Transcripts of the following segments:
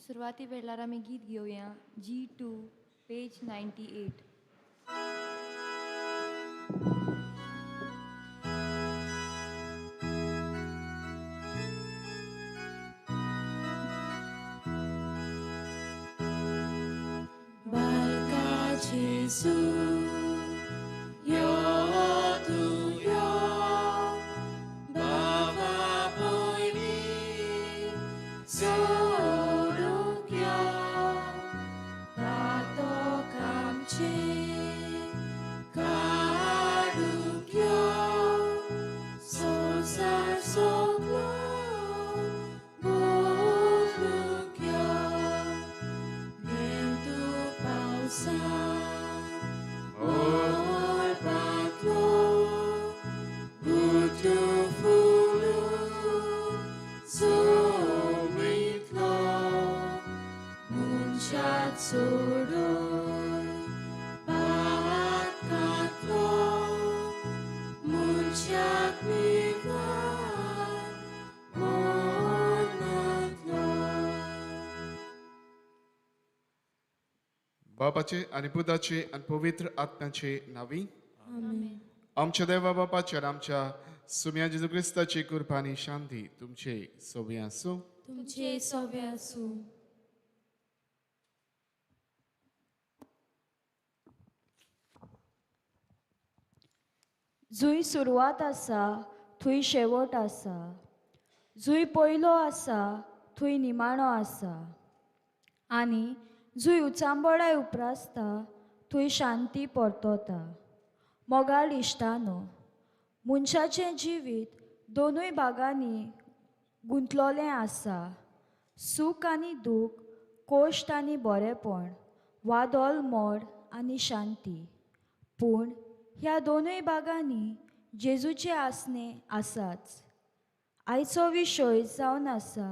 सुरवाती वेळार आमी गीत घेवया G2 page 98. Barca Gesù, io tu io, bava poi mi, sorukyo, pato kamche, karukyo, sosar soklo, botlukyo, vento pausa, orpatlo, butufulu, somitlo, munchat sodor, patkatlo, munchat mivan, monatlo. बापाचे आनी पुताचे आनी पवित्र आत्म्याचे नावी. आमच्या देवा बापाचे आनी आमच्या सुम्या जेजू क्रिस्ताची कृपा आनी शांती तुमचे सोबी आसूं. तुमचे सोबे आसूं. जुंय सुरवात आसा थंय शेवट आसा, जुंय पयलो आसा थंय निमाणो आसा, आनी जुंय उचांबळाय उप्रासता थंय शांती परतता. मोगाळ इश्टानो, मनशाचें जिवीत दोनूय भागांनी गुंतलोलें आसा. सूख आनी दूख, कोश्ट आनी बरेपण, वादळ मोड आनी शांती. पूण ह्या दोनूय भागांनी जेजूचें आसणें आसाच. आयचो विशय जावन आसा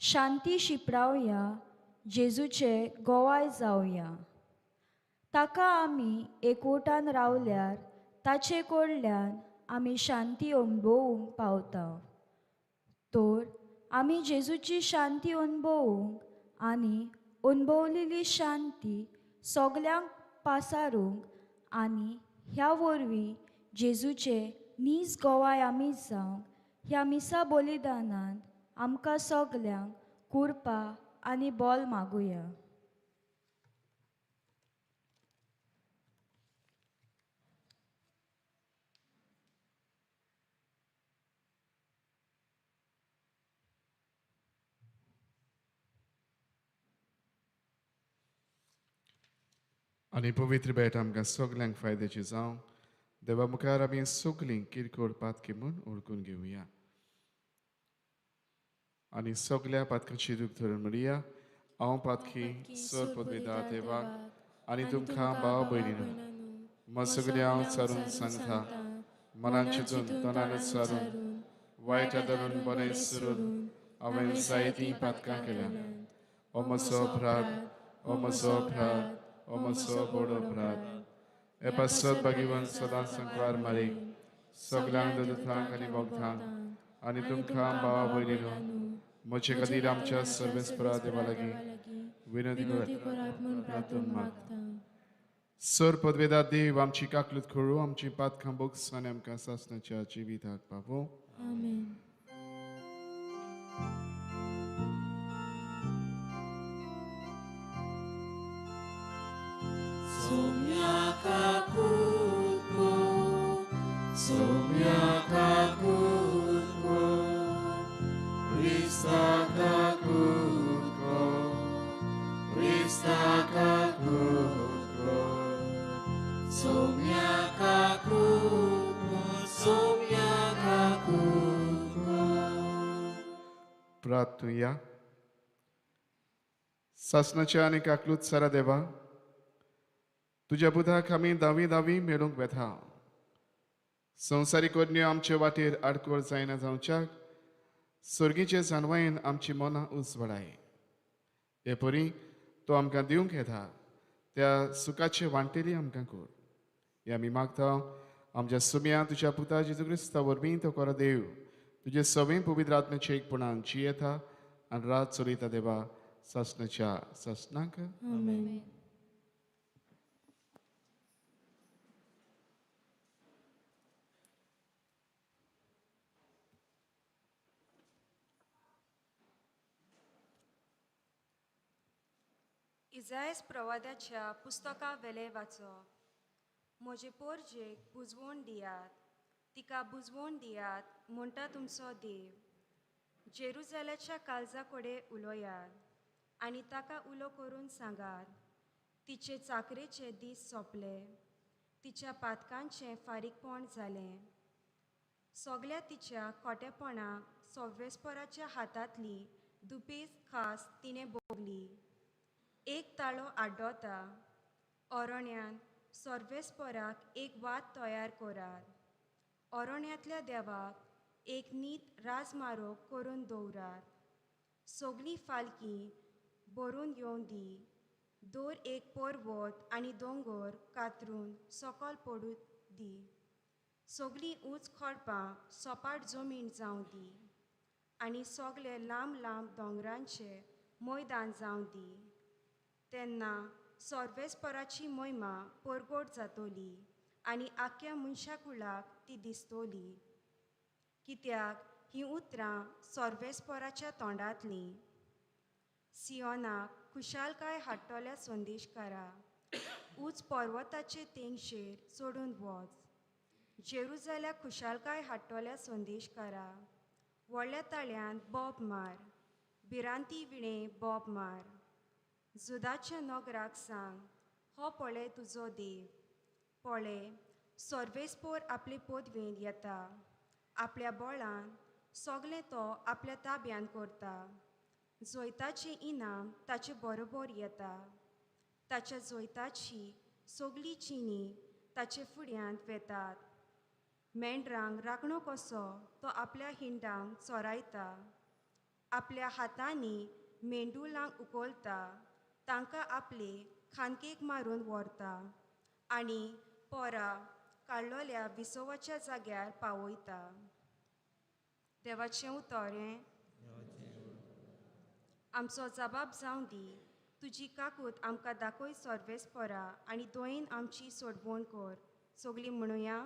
शांती शिंपडावया, जेजूचे गोवाय जावया. ताका आमी एकवटान रावल्यार ताचे कडल्यान आमी शांती अणभवूंक पावता. तर आमी जेजूची शांती अणभवूंक आनी अणभवलेली शांती सगल्यांक पासारूंक आनी ह्या वरवीं जेजूचे नीज गोवाय आमी जावंक ह्या मिसा बलिदानान आमकां सगल्यांक कृपा आनी बोल मागुया. आनी पवित्र भेट आमकां सगल्यांक फायद्याची जावं. देवा मुखार आमी सगलीं किरकोळ पातकी म्हूण ओळखून घेवया आनी सगल्या पातकांची रूप धरून म्हणया, हांव पातकी सर पदवेदा देवाक आनी तुमकां भाव भयणीनो म्हजो हांव सारून सांगता, मनान चिंतून तोंडान सारून वायट धरून बरें सरून हांवें जायतीं पातकां केल्या. ओ म्हजो अपराध, ओ म्हजो अपराध, ओ म्हजो व्हड अपराध. हे पासत भागीवन सदांच संकवार मारीक सगल्यांक दुतांक आनी भोगतांक आनी तुमकां भावा भयणीनो म्हजे खातीर आमच्या सर्वेस्परा देवा लागीं विनंती करात म्हूण मागता. सर पदवेदा देव आमची काकलूत करूं, आमची पातकां बोगस आनी आमकां सासणाच्या जिविताक पावोवं. आमेन. प्रार्थुया. सासणाच्या आनी काकलूत सारा देवा, तुज्या बुधाक आमी दावी दावी मेळूंक वेता. संवसारीक करण्यो आमचे वाटेर आडखळ जायना जावच्याक सर्गीचे जाणवायेन आमची मनां उजवाडाय. हे परी तो आमकां दिवंक येता त्या सुखाचे वांटेली आमकां कर. हे आमी मागता आमच्या सुम्या तुज्या पुता जेजू क्रिस्ता वरवीं. तो कोरा देव तुजे सगळें पवित्र आत्म्याचे एकपणान जियेता आनी रात चलयता देवा सासणाच्या सासणाक. आमेन. इजायस प्रवादाच्या पुस्तका वेले वाचप. म्हजे पोरजेक बुजवण दियात, तिका बुजवण दियात म्हणटा तुमचो देव. जेरुजाल्याच्या काळजा कडेन उलयात आनी ताका उलो करून सांगात, तिचे चाकरेचे दीस सोंपले, तिच्या पातकांचें फारीकपण जालें. सगल्या तिच्या खोटेपणाक सोवेस्पराच्या हातांतली दुपेज खास तिणें भोगली. एक ताळो आड्डोता, अरण्यांत सर्वेस्पराक एक वाद तयार करात, अरण्यांतल्या देवाक एक नीत राजमारो करून दवरात. सगळीं फालकी भरून येवं दी, दर एक पर्वत आनी दोंगर कातरून सकल पडूं दी, सगळीं ऊंच खडपां सपाट जमीन जावं दी आनी सगळे लांब लांब दोंगरांचे मैदान जावं दी. तेन्ना सर्वेस्पराची महिमा परगट जातली आनी आख्या मनशा कुळाक ती दिसतली. कित्याक हीं उतरां सर्वेस्पराच्या तोंडांतलीं. सियोनाक खुशालकाय हाडटल्या संदेशकारा, ऊंच पर्वताचे तेंगशेर चडून वच. जेरुजाल्याक खुशालकाय हाडटल्या संदेशकारा, व्हडल्या ताळ्यान बोब मार, भिरांती विणें बोब मार. जुदाच्या नगराक सांग, हो पळय तुजो देव, पळय सर्वेस्पोर आपले पदवेंत येता, आपल्या बळान सगलें तो आपल्या ताब्यान करता. जैताचें इनाम ताचे बरोबर येता, ताच्या जैताची सगळीं चिनी ताचे फुड्यांत वेतात. मेंढरांक राखणो कसो तो आपल्या हिंडांक चोरायता, आपल्या हातांनी मेंडुलांक उखलता, तांकां आपले खांकेक मारून व्हरता आनी पोरा काडलोल्या विसवाच्या जाग्यार पावयता. देवाचें उतर हें. आमचो जबाब जावं दी, तुजी काकूत आमकां दाखय सर्वेस्परा आनी दोयेन आमची सोडवण कर. सगळीं म्हणुया,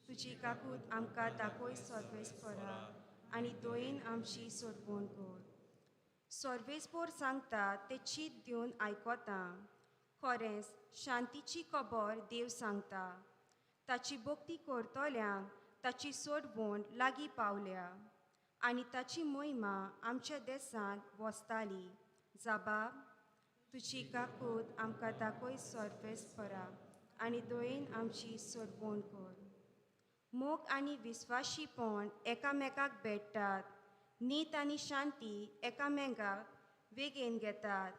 तुजी काकूत आमकां दाखय सर्वेस्परा आनी दोयेन आमची सोडवण कर. सर्वेस्पोर सांगता तें चीत दिवन आयकता, खरेंच शांतीची खबर देव सांगता. ताची भक्ती करतल्यांक ताची सोडवण लागीं पावल्या आनी ताची महिमा आमच्या देसांत वसताली. जबाब, तुजी काकूत आमकां दाखय सर्वेस्परा आनी दोयेन आमची सोडवण कर. मोग आनी विस्वाशीपण एकामेकाक भेट्टात, नीत आनी शांती एकामेकाक वेगेन घेतात.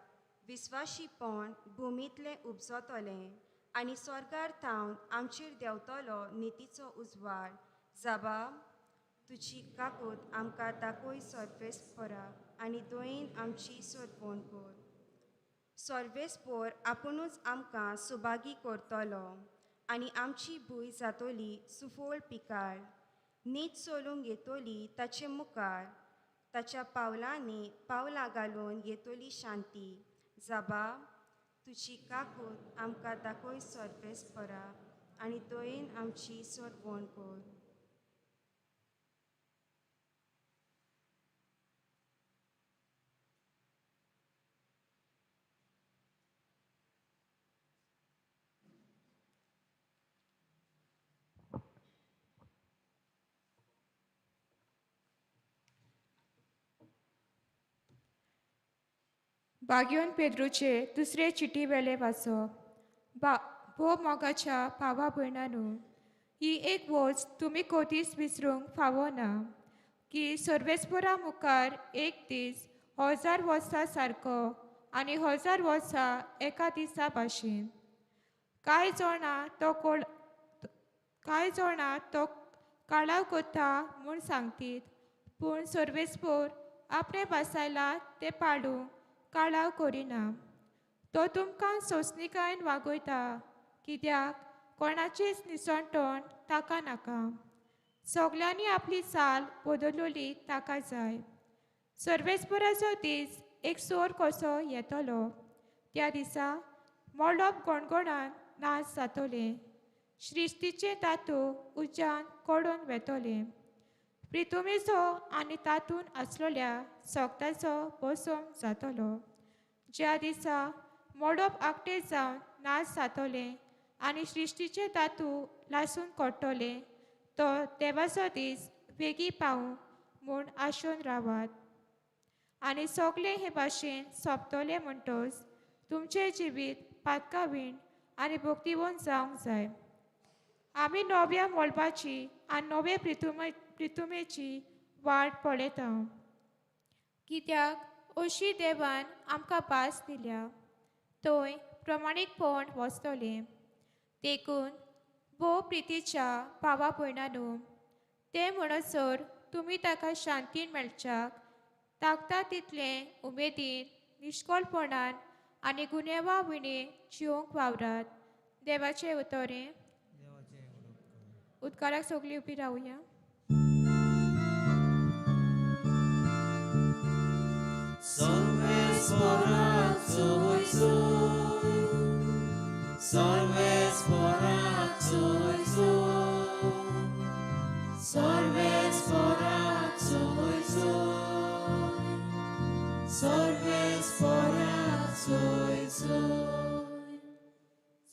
विस्वाशीपण भुमींतलें उपजतलें आनी स्वर्गार थावन आमचेर देंवतलो नितीचो उजवाड. जबाब, तुजी काकूत आमकां दाखय सर्वेस्परा आनी दोयेन आमची सोडवण कर. सर्वेस्पोर आपुणूच आमकां सुभागी करतलो आनी आमची भूंय जातली सुफळ पिकाळ. नीत चलूंक येतली ताचे मुखार, ताच्या पावलांनी पावलां घालून येतली शांती. जबाब, तुजी काकूत आमकां दाखय सर्वेस्परा आनी दोयेन आमची सोडवण कर. बाग्योन पेद्रूचे दुसरे चिटी वेले वाचप. बा भोव मोगाच्या भावा भयणानू, ही एक वस्त तुमी कधीच विसरूंक फावो ना की सर्वेस्परा मुखार एक दीस 1000 वर्सां सारको आनी 1000 वर्सां एका दिसा भाशेन. कांय जाणां तो काळाव करता म्हूण सांगतीत, पूण सर्वेस्पोर आपणें भासायला तें पाडूंक काळाव करिना. तो तुमकां सोंसणीकायेन वागयता, कित्याक कोणाचेंच निसणटण ताका नाका. सगल्यांनी आपली चाल बदलली ताका जाय. सर्वेस्पराचो दीस एक चोर कसो येतलो. त्या दिसा मळब गणगणान नाश जातलें, सृश्टीचे तातू उज्यान कडून वेतले, प्रितुमेचो आनी तातूंत आसलेल्या सोगताचो बसोम जातलो. ज्या दिसा मळब आकटे जावन नाश जातलें आनी सृश्टीचे तातू लासून कोट्टले, तो देवाचो दीस बेगी पावूं म्हूण आशोन रावात. आनी सगळे हे भाशेन सोंपतले म्हणटच तुमचें जिवीत पातकावीण आनी भक्तिवंत जावंक जाय. आमी नव्या मळबाची आनी नवे प्रितुमेची वाट पळयता, कित्याक अशी देवान आमकां भास दिल्या थंय प्रमाणीकपण वचतलें. देखून भोव प्रितीच्या भावा भयणांनो, तें म्हणसर तुमी ताका शांतीन मेळच्याक ताकता तितलें उमेदीन, निश्कोलपणान आनी गुन्यांवा विणें जिवंक वावरात. देवाचें उतरें. उदकाराक सगळीं उबी रावया.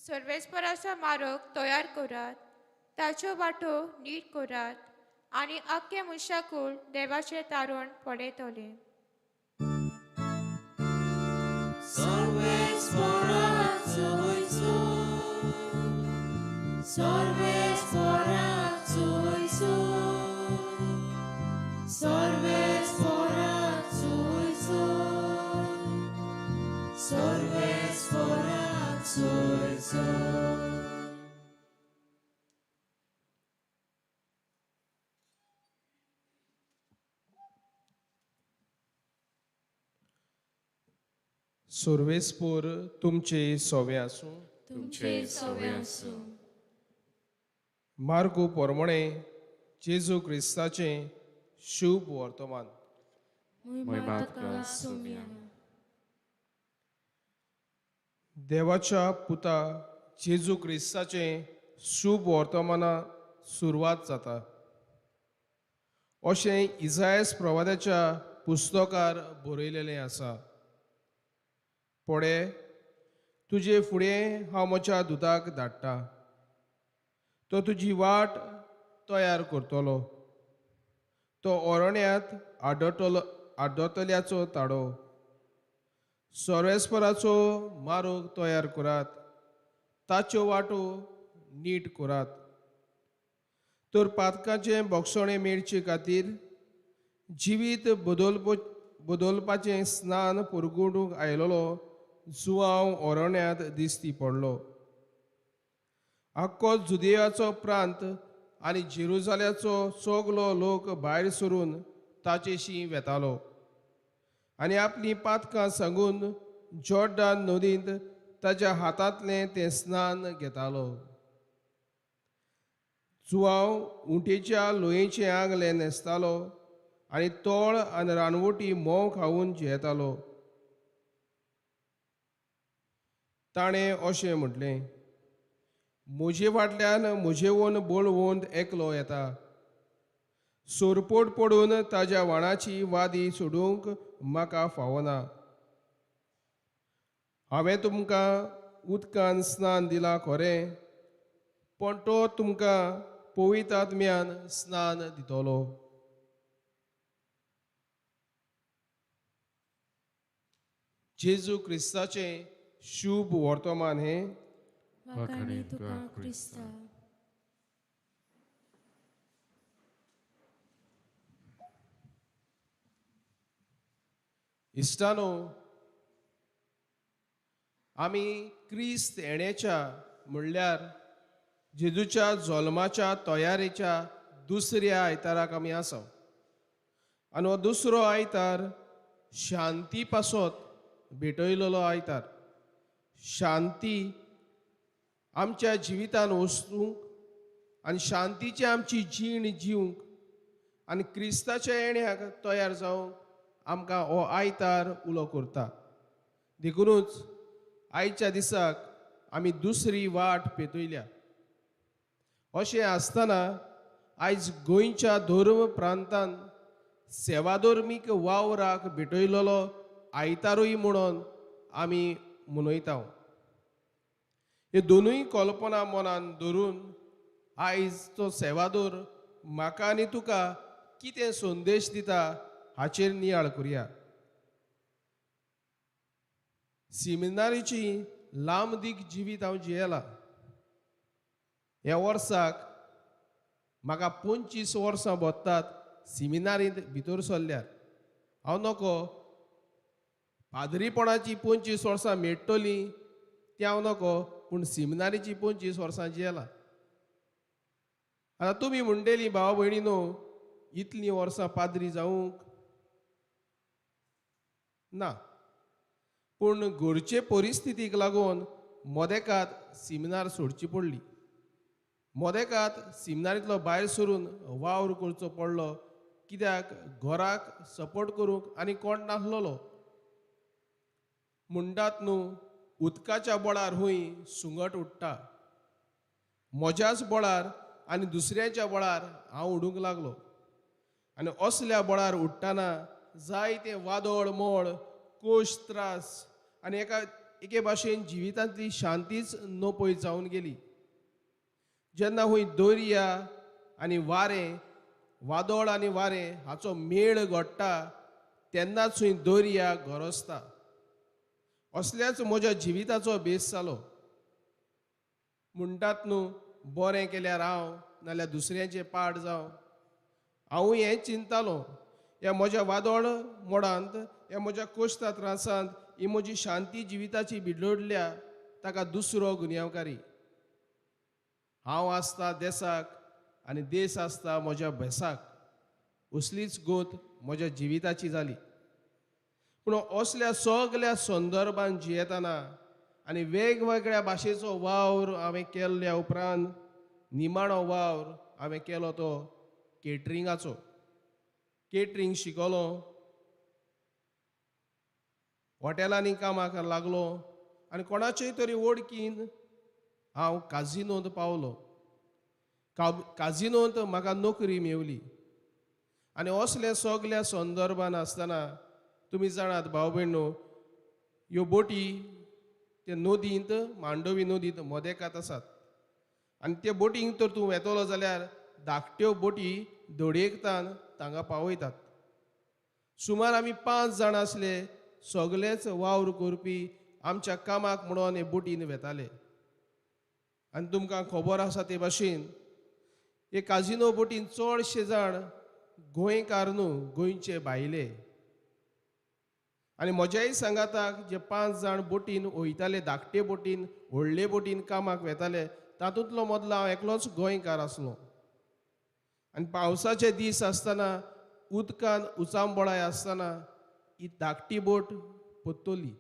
सर्वेस्पराचो मार्ग तयार करात, ताच्यो वाटो नीट करात आनी आख्खे मनशाकूळ देवाचें तारण पळयतलें. सर्वेस्पोर तुमचे सोवे आसूं. तुमचे सोवे आसूं. मार्गो पोरमणे जेजू क्रिस्ताचें शुभ वर्तमान. देवाच्या पुता जेजू क्रिस्ताचें शुभ वर्तमाना सुरवात जाता अशें इजायस प्रवादाच्या पुस्तकार बरयलेलें आसा. पळे, तुजे फुडें हांव म्हज्या दुदाक धाडटा, तो तुजी वाट तयार करतलो. तो अरण्यांत आडटल्याचो ताडो. सर्वेस्पराचो मार्ग तयार करात, ताच्यो वाटो नीट करात. तर पातकाचें बोगसणें मेळचे खातीर जिवीत बदलपाचें स्नान परगटूंक आयलेलो जुआंव अरण्यांत दिसती पडलो. आख्खो जुदेयाचो प्रांत आनी जेरुजाल्याचो सगलो लोक भायर सरून ताचेशी वेतालो आनी आपलीं पातकां सांगून जॉर्डन नदींत ताच्या हातांतलें तें स्नान घेतालो. जुआंव उंटेच्या लोयेचें आंगलें न्हेसतालो आनी तोळ आनी रानवटी म्होंव खावन जियेतालो. ताणें अशें म्हटलें, म्हजे फाटल्यान म्हजेवन बळवंत एकलो येता, सोरपोट पडून ताज्या वाणाची वादी सोडूंक म्हाका फावना. हांवें तुमकां उदकान स्नान दिलां खरें, पूण तो तुमकां पवित्र आत्म्यान स्नान दितलो. जेजू क्रिस्ताचें शुभ वर्तमान हें. वाखाणे तुका क्रिस्ता. इश्टानो, आमी क्रिस्त येण्याच्या म्हणल्यार जेजूच्या जल्माच्या तयारेच्या दुसऱ्या आयताराक आमी आसा आनी हो दुसरो आयतार शांती पासत भेटयलेलो आयतार. शांती आमच्या जिवितान वचूंक आनी शांतीची आमची जीण जिवंक आनी क्रिस्ताच्या येण्याक तयार जावंक आमकां हो आयतार उलो करता. देखूनच आयच्या दिसाक आमी दुसरी वाट पेटयल्या. अशें आसतना आयज गोंयच्या धर्म प्रांतान सेवाधर्मीक वावराक भेटयलेलो आयतारूय म्हणून आमी मनयता. हे दोनूय कल्पना मनान धरून आयज तो सेवादोर म्हाका आनी तुका कितें संदेश दिता हाचेर नियाळ करुया. सिमिनारीची लांब दीक जिवीत हांव जियेलां. ह्या वर्साक म्हाका 25 वर्सां भोत्तात सिमिनारींत भितर सरल्यार. हांव नको पाद्रीपणाची 25 वर्सां मेळटलीं ती हांव नको, पूण सिमिनारीची 25 वर्सां जियेलां. आतां तुमी म्हणटेली भाव भयणी न्हू इतलीं वर्सां पाद्री जावंक ना, पूण घरचे परिस्थितीक लागून मदेकात सिमिनार सोडची पडली. मदेकात सिमिनारींतलो भायर सरून वावर करचो पडलो, कित्याक घराक सपोर्ट करूंक आनी कोण नासलेलो. म्हणटात न्हू उदकाच्या बळार हुंय सुंगट उडटा. म्हज्याच बळार आनी दुसऱ्याच्या बळार हांव उडूंक लागलो आनी असल्या बळार उडटना जायते वादळ मोळ कोश त्रास आनी एका एके भाशेन जिवितांतली शांतीच नपय जावन गेली. जेन्ना हुंय दर्या आनी वारें, वादळ आनी वारें हाचो मेळ घडटा तेन्नाच हुंय दर्या गरजता. असल्याच म्हज्या जिविताचो बेस जालो. म्हणटात न्हू बरें केल्यार हांव नाल्यार दुसऱ्यांचें पाड जावं. हांवूय हें चिंतालो, ह्या म्हज्या वादळ मोडांत, ह्या म्हज्या कोश्ता त्रासांत ही म्हजी शांती जिविताची बिडोडल्या ताका दुसरो गुन्यांवकारी. हांव आसता देसाक आनी देस आसता म्हज्या भेसाक. असलीच गोत म्हज्या जिविताची जाली. पूण असल्या सगल्या संदर्भान जियेतना आनी वेगवेगळ्या भाशेचो वावर हांवें केल्ल्या उपरांत निमाणो वावर हांवें केलो तो केटरिंगाचो. केटरींग शिकलो, हॉटेलांनी कामाक लागलो आनी कोणाचेय तरी वळखीन हांव काजिनोंत पावलो. काजिनोंत म्हाका नोकरी मेवली. आनी असल्या सगल्या संदर्भान आसतना तुमी जाणात भाव भयणो, ह्यो बोटी ते नदींत, मांडवी नदींत मदेकात आसात आनी ते बोटींक तर तूं वेतलो जाल्यार धाकट्यो बोटी दोडयेकतान तांगा पावयतात. सुमार आमी 5 जाण आसले, सगलेच वावर करपी आमच्या कामाक म्हणून हे बोटीन वेताले. आनी तुमकां खबर आसा ते भाशेन हे काजिनो बोटीन चडशे जाण गोंयकार न्हू, गोंयचे भायले. आनी म्हज्याय सांगाताक जे 5 जाण बोटीन वयताले, धाकटे बोटीन व्हडले बोटीन कामाक वेताले, तातूंतलो मदलो हांव एकलोच गोंयकार आसलो. आनी पावसाचे दीस आसतना उदकान उचांबळाय आसतना ही धाकटी बोट पोत्तली.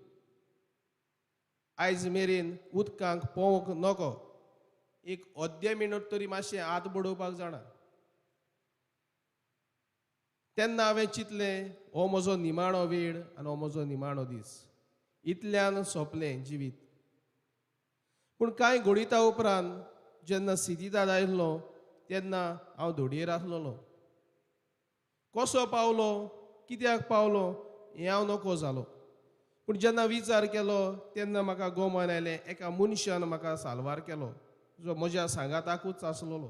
आयज मेरेन उदकांक पोवंक नको, एक अर्दे मिनट तरी मातशें हात बडोवपाक जाणा. तेन्ना हांवें चिंतलें हो म्हजो निमाणो वेळ आनी हो म्हजो निमाणो दीस, इतल्यान सोंपलें जिवीत. पूण कांय घडिता उपरांत जेन्ना सिदिदाद आयलो तेन्ना हांव धोडयेर आसलेलो. कसो पावलो, कित्याक पावलो हें हांव नको जालो. पूण जेन्ना विचार केलो तेन्ना म्हाका गोमान आयलें, एका मनशान म्हाका साल्वार केलो जो म्हज्या सांगाताकूच आसलेलो.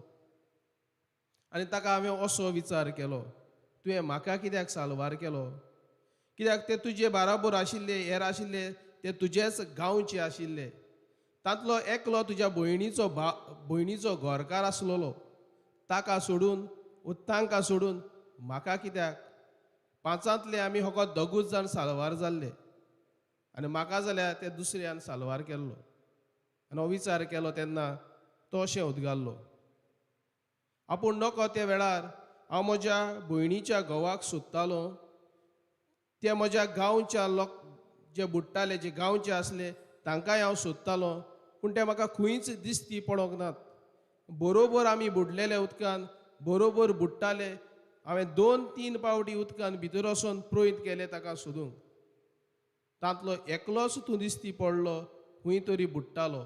आनी ताका हांवें असो विचार केलो, तुवें म्हाका कित्याक साल्वार केलो? कित्याक ते तुजे बाराबोर आशिल्ले, हेर आशिल्ले ते तुजेच गांवचे आशिल्ले. तांतलो एकलो तुज्या भयणीचो भयणीचो घरकार आसलेलो, ताका सोडून तांकां सोडून म्हाका कित्याक? 5ांतले आमी फकत 2 जाण साल्वार जाल्ले आनी म्हाका जाल्यार ते दुसऱ्यान साल्वार केल्लो. आनी हो विचार केलो तेन्ना तो अशें उदगारलो, आपूण नको त्या वेळार हांव म्हज्या भयणीच्या घोवाक सोदतालो, ते म्हज्या गांवच्या लोक जे बुडटाले, जे गांवचे आसले तांकांय हांव सोदतालो, पूण ते म्हाका खंयच दिसती पडोंक नात. बरोबर आमी बुडलेले उदकान, बरोबर बुडटाले हांवें 2-3 पावटी उदकान भितर वचून प्रयत्न केले ताका सोदूंक. तांतलो एकलोच तूं दिसती पडलो, खूंय तरी बुडटालो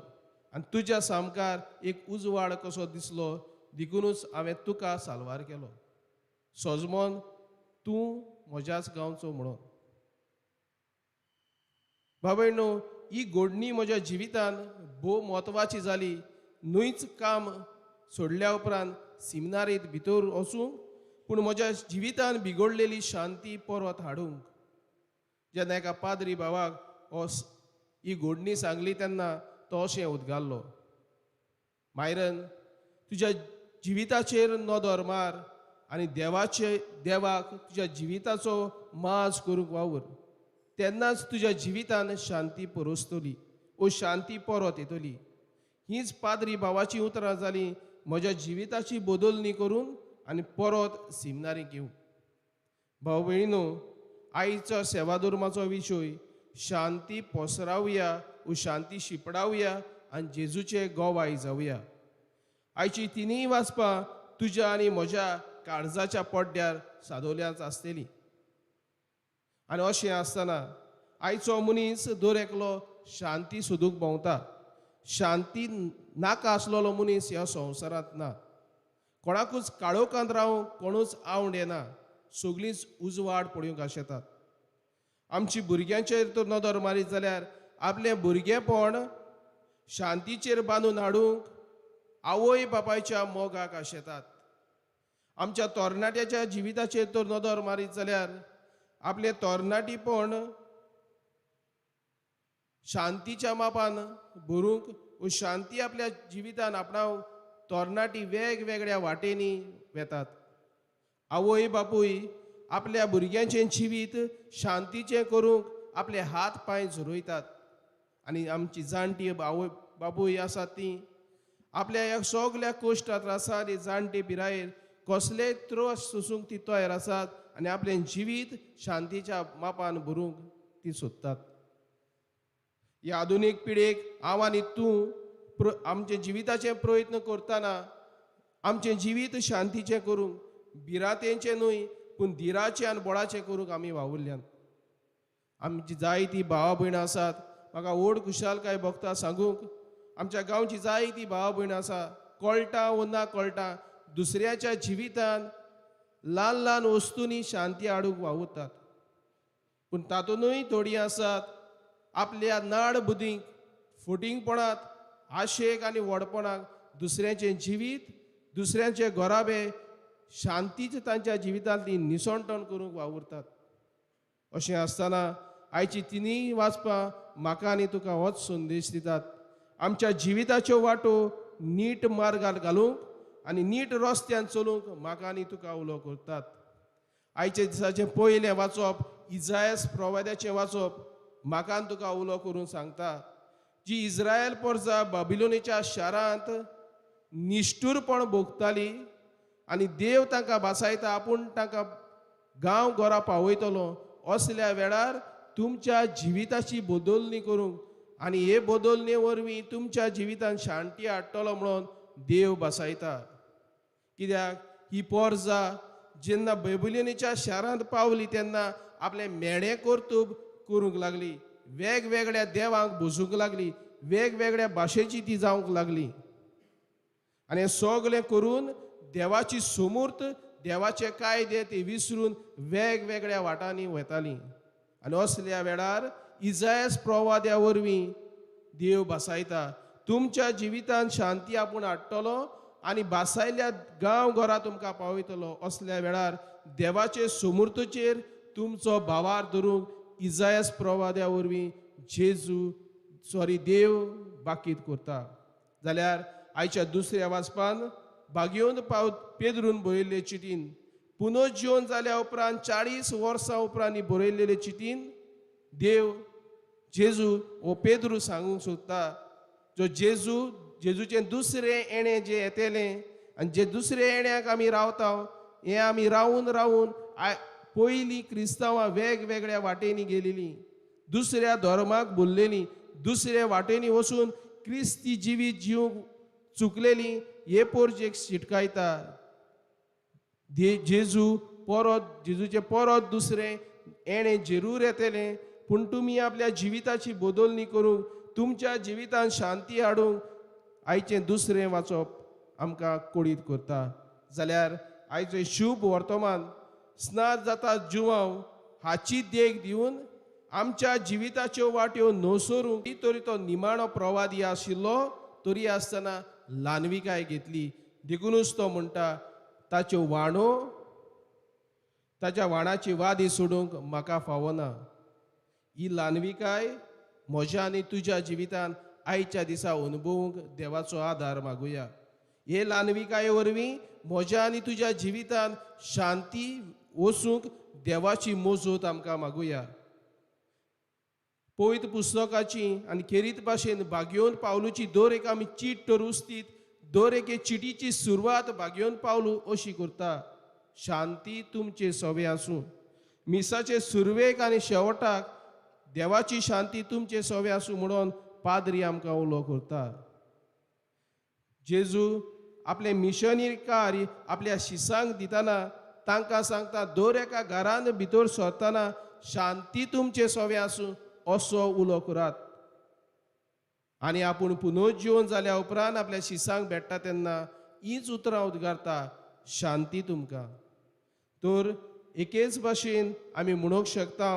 आनी तुज्या सामकार एक उजवाड कसो दिसलो, देखुनूच हांवें तुका साल्वार केलो. सोजमोन तूं म्हज्याच गांवचो म्हणून. बाबा न्हू, ही गोडणी म्हज्या जिवितान भोव म्हत्वाची जाली. न्हूच काम सोडल्या उपरांत सिमिनारींत भितर वचूंक, पूण म्हज्या जिवितान बिगडलेली शांती परत हाडूंक. जेन्ना एका पाद्री भावाक हो ही गोडणी सांगली तेन्ना तो अशें उदगारलो, मायरन, तुज्या जिविताचेर नदर मार आनी देवाक तुज्या जिविताचो माज करूंक वावर, तेन्नाच तुज्या जिवितान शांती परसतली ओ शांती परत येतली. हीच पाद्री भावाची उतरां जालीं म्हज्या जिविताची बदलणी करून आनी परत सिमिनारीक येवंक. भाव भयणीनो, आयचो सेवाधर्माचो विशय शांती पसरावया ओ शांती शिंपडावया आनी जेजूचे गोवाय जावया. आयची तिनूय वाचपां तुज्या आनी म्हज्या काळजाच्या पड्ड्यार सादोवल्याच आसतली. आनी अशें आसतना आयचो मनीस दर एकलो शांती सोदूंक भोंवता. शांती नाका आसलेलो मनीस ह्या संवसारांत ना. कोणाकूच काळोखांत रावंक कोणूच आवड येना, सगळींच उजवाड पळोवंक आशेतात. आमची भुरग्यांचेर तर नदर मारीत जाल्यार आपलें भुरगेपण शांतीचेर बांदून हाडूंक आवय बापायच्या मोगाक आशेतात. आमच्या तरणाट्याच्या जिविताचेर तर नदर मारीत जाल्यार आपलें तरणाटीपण शांतीच्या मापान भरूंक शांती आपल्या जिवितान आपणावंक तरणाटी वेगवेगळ्या वाटेंनी वेतात. आवय बापूय आपल्या भुरग्यांचें जिवीत शांतीचें करूंक आपले हात पांय झरयतात. आनी आमची जाणटी आवय बापूय आसात ती आपल्या ह्या सगल्या कश्टा त्रासांनी जाणटे पिरायेर कसलेय त्रास सोसूंक ती तयार आसात आनी आपलें जिवीत शांतीच्या मापान भरूंक ती सोदतात. ह्या आधुनीक पिळगेक हांव आनी तूं आमच्या जिविताचे प्रयत्न करतना आमचें जिवीत शांतीचें करूंक, भिरांतेचें न्हय पूण धिराचें आनी बळाचें करूंक आमी वावुरल्यात. आमची जायतीं भावा भयणां आसात, म्हाका व्हड खुशालकाय भोगता सांगूंक. आमच्या गांवची जायतीं भावा भयणां आसा, कळटा वो ना कळटा दुसऱ्याच्या जिवितान ल्हान ल्हान वस्तूंनी शांती हाडूंक वावुरतात. पूण तातूंतय थोडीं आसात आपल्या नाड बुदींक, फटींगपणांत, आशेक आनी व्हडपणाक दुसऱ्याचें जिवीत, दुसऱ्यांचे घराबे शांतीच तांच्या जिवितांतली निसणटण करूंक वावुरतात. अशें आसतना आयची तिनूय वाचपां म्हाका आनी तुका होच संदेश दितात. आमच्या जिविताच्यो वाटो नीट मार्गार घालूंक आनी नीट रस्त्यान चलूंक म्हाका आनी तुका उलो करतात. आयच्या दिसाचें पयलें वाचप इजायस प्रवाद्याचें वाचप म्हाका आनी तुका उलो करून सांगता, जी इस्रायल पोरजा बाबिलोनीच्या शारांत निश्ठूरपण भोगताली आनी देव तांकां बासायता, आपूण तांकां गांव घरा पावयतलो, असल्या वेळार तुमच्या जिविताची बदलणी करूंक आनी हे बदलणे वरवीं तुमच्या जिवितान शांती हाडटलो म्हणून देव बासायता. कित्याक ही पोरजा जेन्ना बेबुलिनीच्या शारांत पावली तेन्ना आपलें मेणें कर्तूब करूंक लागली, वेगवेगळ्या देवांक बसूंक लागली, वेगवेगळ्या भाशेची ती जावंक लागली आनी हें सगळें करून देवाची सुमूर्त, देवाचे कायदे ती विसरून वेगवेगळ्या वाटांनी वताली. आनी असल्या वेळार इजायस प्रवाद्या वरवीं देव भासायता, तुमच्या जिवितान शांती आपूण हाडटलो आनी भासायल्या गांव घरा तुमकां पावयतलो. असल्या वेळार देवाचे सुमूर्तचेर तुमचो भावार धरूंक इजायस प्रवाद्या वरवीं जेजू सॉरी देव बाकीत करता. जाल्यार आयच्या दुसऱ्या वाचपान भागयोन पाव पेद्रून बरयल्ले चिटीन पुनर्जीवन जाल्या उपरांत 40 वर्सां उपरांत ही बरयल्ले चिटीन देव जेजू हो पेद्रू सांगूंक सोदता, जो जेजू जेजूचें दुसरें येणें जें येतलें आनी जे दुसऱ्या येण्याक आमी रावता हें आमी रावून रावून पयलीं क्रिस्तांवां वेगवेगळ्या वाटेंनी गेलेलीं, दुसऱ्या धर्माक भुल्लेलीं, दुसऱ्या वाटेंनी वचून क्रिस्ती जिवीत जिवंक चुकलेलीं. हे पोरजेक शिटकायता जेजू परत जेजूचें परत दुसरें येणें जरूर येतलें. पूण तुमी आपल्या जिविताची बदलणी करूंक, तुमच्या जिवितान शांती हाडूंक आयचें दुसरें वाचप आमकां कोडीत करता. जाल्यार आयचें शुभ वर्तमान स्नात जाता जुवांव हाची देख दिवन आमच्या जिविताच्यो वाट्यो नसरूंक तरी तो निमाणो प्रवादी आशिल्लो तरी आसतना ल्हानविकाय घेतली. देखुनूच तो म्हणटा ताच्यो वाणो ताच्या वाणाची वादी सोडूंक म्हाका फावना. ही ल्हानविकाय म्हज्या आनी तुज्या जिवितान आयच्या दिसा अनुभवूंक देवाचो आदार मागुया. हे ल्हानविकाये वरवीं म्हज्या आनी तुज्या जिवितान शांती वसूंक देवाची मजत आमकां मागुया. पवित्र पुस्तकाची आनी खेरीत भाशेन भाग्योवन पावलूची दर एक आमी चीट तर उस्तीत दर एके चिटीची सुरवात भाग्योवन पावलू अशी करता, शांती तुमचे सवे आसूं. मिसाचे सुरवेक आनी शेवटाक देवाची शांती तुमचे सवे आसूं म्हणून पाद्री आमकां उलो करता. जेजू आपले मिशनरी कार्य आपल्या शिसांक दितना तांकां सांगता दर एका घरान भितर सरतना शांती तुमचे सवे आसूं असो उलो करात. आनी आपूण पुनर्जीवन जाल्या उपरांत आपल्या शिसांक भेट्टा तेन्ना हीच उतरां उद्गारता, शांती तुमकां. तर एकेच भाशेन आमी म्हणूंक शकता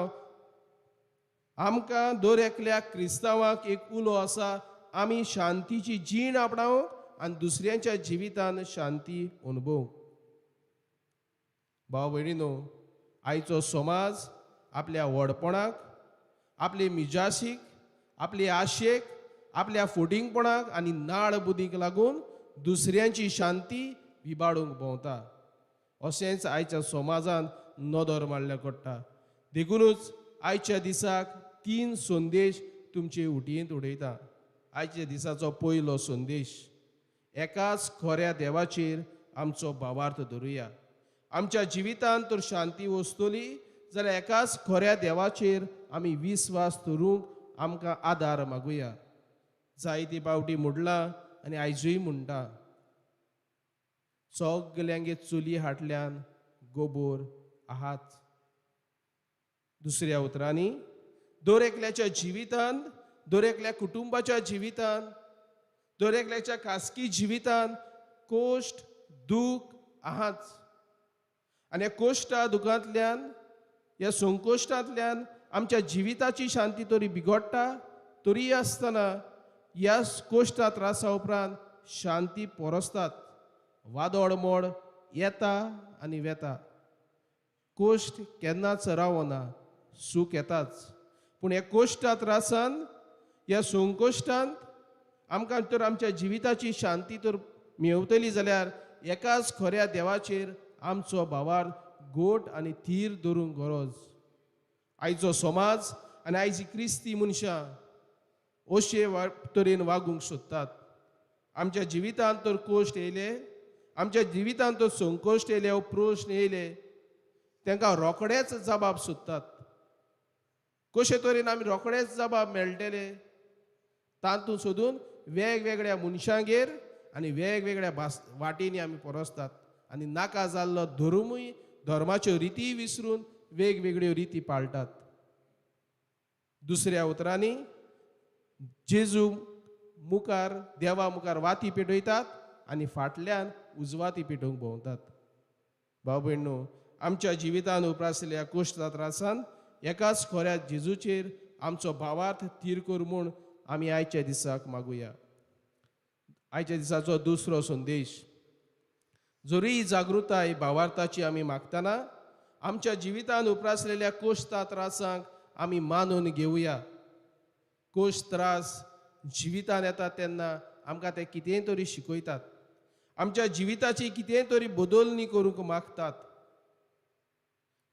आमकां दर एकल्या क्रिस्तांवाक एक उलो आसा, आमी शांतीची जीण आपणावंक आनी दुसऱ्यांच्या जिवितान शांती अनुभवूंक. भाव भयणीनो, आयचो समाज आपल्या व्हडपणाक, आपले मिजासीक, आपले आशेक, आपल्या फोटिंगपणाक आनी नाळ बुदीक लागून दुसऱ्यांची शांती विबाडूंक भोंवता. अशेंच आयच्या समाजान नदर मारल्या पडटा. देखुनूच आयच्या दिसाक 3 संदेश तुमचे उटयेंत उडयता. आयच्या दिसाचो पयलो संदेश, एकाच खऱ्या देवाचेर आमचो भावार्थ धरुया. आमच्या जिवितांत तर शांती वसतली जाल्यार एकाच खऱ्या देवाचेर आमी विस्वास धरूंक आमकां आदार मागुया. जायते पावटी म्हणलां आनी आयजूय म्हणटा, सगल्यांगे चुली हाटल्यान गोबोर आहात. दुसऱ्या उतरांनी दर एकल्याच्या जिवितांत, दर एकल्या कुटुंबाच्या जिवितांत, दर एकल्याच्या खासगी जिवितांत कोश्ट दूख आहाच. आनी ह्या कोश्टा दुखांतल्यान, ह्या संकोश्टांतल्यान आमच्या जिविताची शांती तरी बिगडटा तरी आसतना ह्या कोश्टा त्रासा उपरांत शांती पोरसतात. वादळ मोड येता आनी वेता, कोश्ट केन्नाच रावना, सूख येताच. पूण ह्या कोश्टा त्रासान, ह्या संकोश्टांत आमकां तर आमच्या जिविताची शांती तर मेवतली जाल्यार एकाच खऱ्या देवाचेर आमचो भावार गोट आनी थीर धरूंक गरज. आयचो समाज आनी आयची क्रिस्ती मनशां अशे तरेन वागूंक सोदतात. आमच्या जिवितांत तर कोश्ट येयले, आमच्या जिवितांत तर संकोश्ट येयले, प्रश्न येयले, तांकां रोखडेच जबाब सोदतात. कशे तरेन आमी रोखडेच जबाब मेळटले तातूंत सोदून वेगवेगळ्या मनशांगेर आनी वेगवेगळ्या वाटेंनी आमी पोरसतात आनी नाका जाल्लो धर्मूय, धर्माच्यो रिती विसरून वेगवेगळ्यो रिती पाळटात. दुसऱ्या उतरांनी जेजू मुखार, देवा मुखार वाती पेटयतात आनी फाटल्यान उजवाती पेटोवंक भोंवतात. भाव भयणो, आमच्या जिवितान उप्रासलेल्या कोश्टा त्रासान एकाच खऱ्या जेजूचेर आमचो भावार्थ थीर कर म्हूण आमी आयच्या दिसाक मागुया. आयच्या दिसाचो दुसरो संदेश, जरी जागृताय भावार्थाची आमी मागतना आमच्या जिवितान उप्रासलेल्या कोश्टा त्रासांक आमी मानून घेवया. कोश्ट त्रास जिवितान येता तेन्ना आमकां ते कितेंय तरी शिकयतात, आमच्या जिविताची कितेंय तरी बदलणी करूंक मागतात.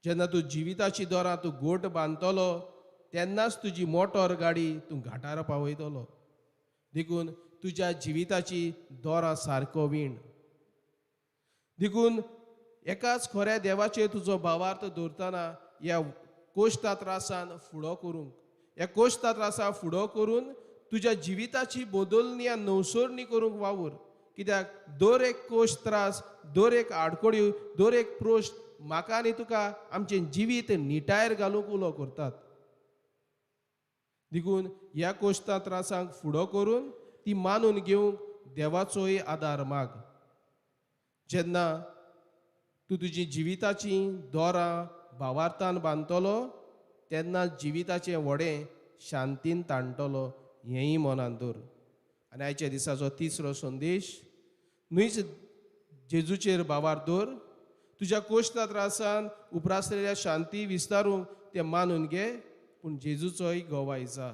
जेन्ना तूं जिविताची दोरां तूं गोट बांदतलो तेन्नाच तुजी मोटर गाडी तूं घाटार पावयतलो. देखून तुज्या जिविताची दोरां सारको वीण. देखून एकाच खऱ्या देवाचेर तुजो भावार्थ दवरतना ह्या कोश्टा त्रासान फुडो करूंक, ह्या कोश्टा त्रासा फुडो करून तुज्या जिविताची बदलणी आनी नवसरणी करूंक वावूर. कित्याक दर एक कोश्ट त्रास, दर एक आडकोड्यो, दर एक प्रश्न म्हाका आनी तुका आमचें जिवीत निटायर घालूंक उलो करतात. देखून ह्या कोश्टा त्रासांक फुडो करून ती मानून घेवंक देवाचोय आदार माग. जेन्ना तूं तुजी जिविताची दोरां भावार्थान बांदतलो तेन्ना जिविताचें व्हडें शांतीन ताणटलो हेंय मनान दवर. आनी आयच्या दिसाचो तिसरो संदेश, न्हूच जेजूचेर भावार दवर, तुज्या कोश्टा त्रासान उप्रासलेल्या शांती विस्तारूंक तें मानून घे, पूण जेजूचोय गवाय जा.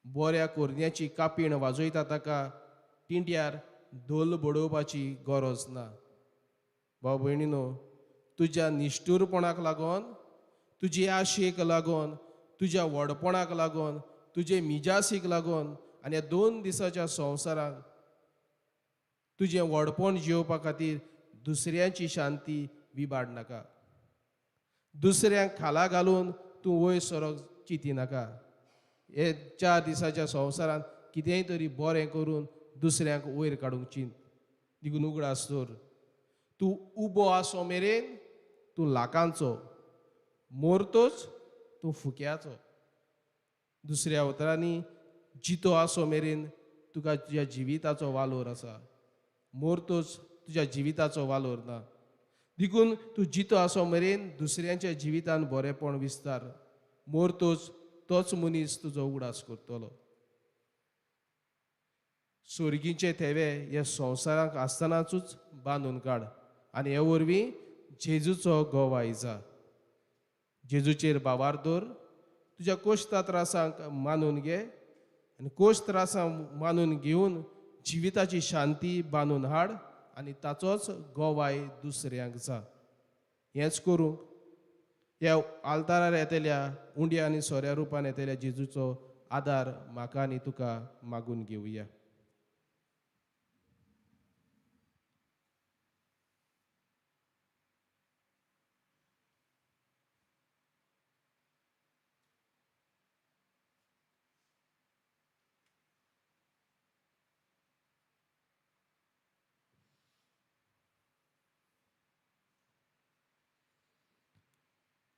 बऱ्या कोरन्याची कापीण वाजयता ताका टिंट्यार धोल बडोवपाची गरज ना. भाव भयणीनो, तुज्या निश्ठूरपणाक लागून, तुजी आशेक लागून, तुज्या व्हडपणाक लागून, तुजे मिजासीक लागून आनी ह्या 2 दिसाच्या संवसाराक तुजें व्हडपण जियोवपा खातीर दुसऱ्यांची शांती विबाड नाका. दुसऱ्यांक खाला घालून तूं वयर सरक चिंती नाका. हे 4 दिसाच्या संवसारांत कितेंय तरी बरें करून दुसऱ्यांक वयर काडूंक चिंत. देखून उगडास दवर, तूं उबो आसो मेरेन तूं लाखांचो, मोरतोच तूं फुक्याचो. दुसऱ्या उतरांनी, जितो आसो मेरेन तुका तुज्या जिविताचो वालोर आसा, मोरतोच तुज्या जिविताचो वालोर ना. देखून तूं जितो आसो मेरेन दुसऱ्यांच्या जिवितान बरेंपण विस्तार, मोरतोच तोच मनीस तुजो उगडास करतलो. सोर्गीचे थेवे हे संवसाराक आसतनाचूच बांदून काड आनी हे वरवीं जेजूचो गवाय जा. जेजूचेर भावार दवर, तुज्या कोश्टा त्रासांक मानून घे आनी कोश त्रासांक मानून घेवन जिविताची शांती बांदून हाड आनी ताचोच गवाय दुसऱ्यांक जा. हेंच करूंक ह्या आल्तारार येतल्या उंड्या आनी सोऱ्या रुपान येतल्या जेजूचो आदार म्हाका आनी तुका मागून घेवया.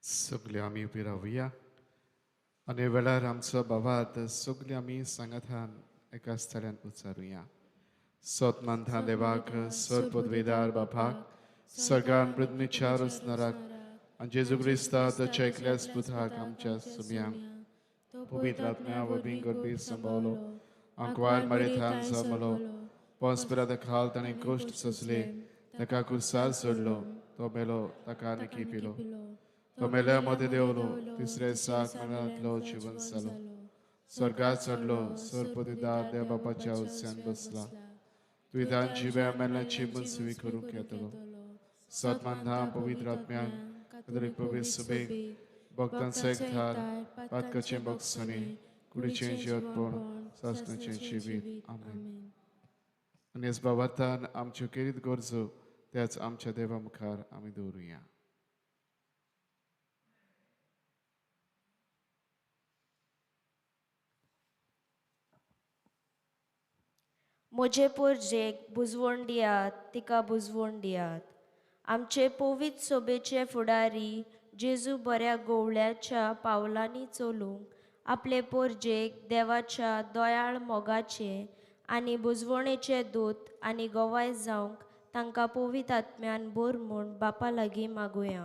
सगळे आमी उबी रावया आनी वेळार आमचो बाबात सगळे आमी सांगातान एका स्थळान उच्चारुया. सोत मानता देवाक, सर पदवेदार बापाक, सर्गान पृथ्वीच्या रचणाराक आनी जेजू क्रिस्ता ताच्या एकल्याच पुताक आमच्या सुम्यांक पवित्र आत्म्या वरवीं गर्भी संभवलो, आंकवार मरेथान जमलो, पोसपिराता खाल ताणें कश्ट सोंसले, ताका कुर्सार सोडलो, तो मेलो, ताका निकी पिलो, तो मेल्या मदें देंवलो, तिसऱ्या दिसाक मरणांतलो जिवन जालो, स्वर्गात चडलो, सर्वपदवीदार देव बापाच्या उस्यान बसला, तुवें जिव्या मेल्ल्याची मनसुवी करूंक येतलो. सतमानधाम पवित्र आत्म्यान कदरीक पवित्र सभेक भक्तांचो एकठार, पातकाचें भोगसणें, कुडीचें जिवतपण, सासणाचें जिवीत. आमेन. आनी ह्याच बाबातान आमच्यो केरीत गरजो त्याच आमच्या देवा मुखार आमी दवरुया. म्हजे पोरजेक बुजवण दियात, तिका बुजवण दियात. आमचे पवित्र सोबेचे फुडारी जेजू बऱ्या गोवळ्याच्या पावलांनी चलूंक आपले पोरजेक देवाच्या दयाळ मोगाचे आनी बुजवणेचे दूत आनी गवाय जावंक तांकां पवित्र आत्म्यान बोर म्हूण बापा लागीं मागुया.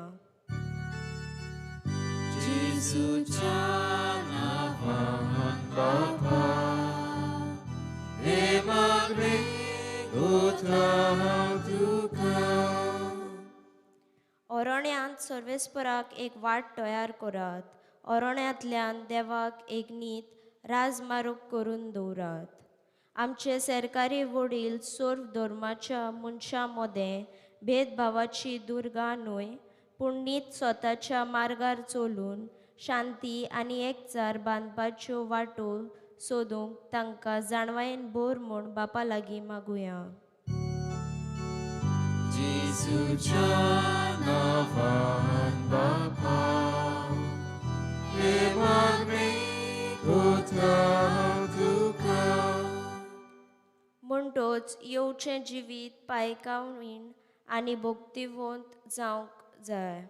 जेजूच्या नांवान बापा, हे मागणें करता हांव तुका. अरण्यांत सर्वेस्पराक एक वाट तयार करात, अरण्यांतल्यान देवाक एक नीत राजमार्ग करून दवरात. आमचे सरकारी वडील सर्व धर्माच्या मनशां मदें भेदभावाची दुर्गा न्हय, पूण नीत स्वताच्या मार्गार चलून शांती आनी एकचार बांदपाच्यो वाटो सोदूंक तांकां जाणवायेन भर म्हूण बापा लागीं मागुया. जेजूच्या नांवान बापा, हे मागणें करता हांव तुका. म्हणटोच येवचें जिवीत पायकावीण आनी भक्तिवंत जावंक जाय.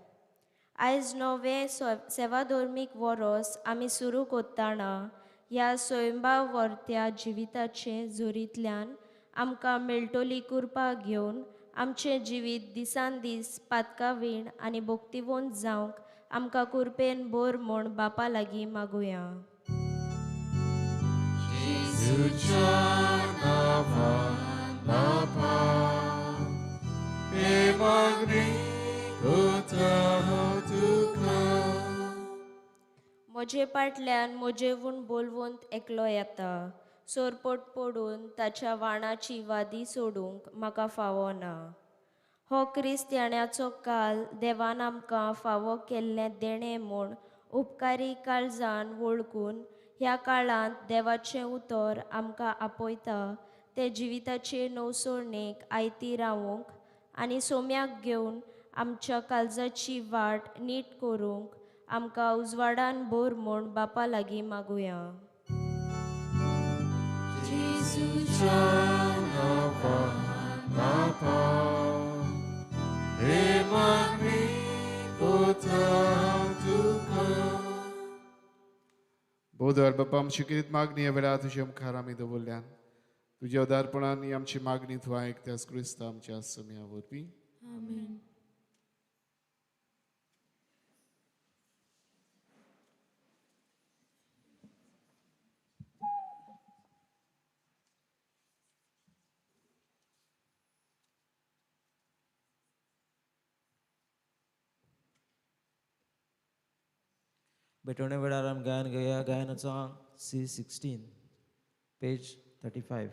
आयज नवें सेवाधर्मीक वरोस आमी सुरू करतना ह्या स्वयंभावर्त्या जिविताचे जोरींतल्यान आमकां मेळटली कृपा घेवन आमचें जिवीत दिसान दीस पातकावीण आनी भक्तिवंत जावंक आमकां कृपेन बोर म्हूण बापा लागीं मागुया. जेजूच्या नांवान बापा हे मागणी करता हांव तुका. म्हजे पाटल्यान म्हजेवून बोलवंत एकलो येता, सोरपोट पडून ताच्या वाणाची वादी सोडूंक म्हाका फावो ना. हो क्रिस्त्याण्याचो काल देवान आमकां फावो केल्लें देणें म्हूण उपकारी काळजान वळखून ह्या काळांत देवाचें उतर आमकां आपयता ते जिविताचे नवसरणेक आयती रावूंक आनी सोम्याक घेवन आमच्या काळजाची वाट नीट करूंक आमकां उजवाडान बोर म्हूण बापा लागीं मागुया. जेजूच्या नांवान बापा हे मागणी करता हांव तुका. बोधर बापा आमची किरीत मागणी ह्या वेळार तुज्या मुखार आमी दवरल्यान तुज्या उदारपणान ही आमची मागणी तूं आयकत्यास क्रिस्ता आमच्या सम्या वरवीं. आमेन. भेटवणे वेळार आमी गायन घेवया. गायनाचो आंक C16 page 35.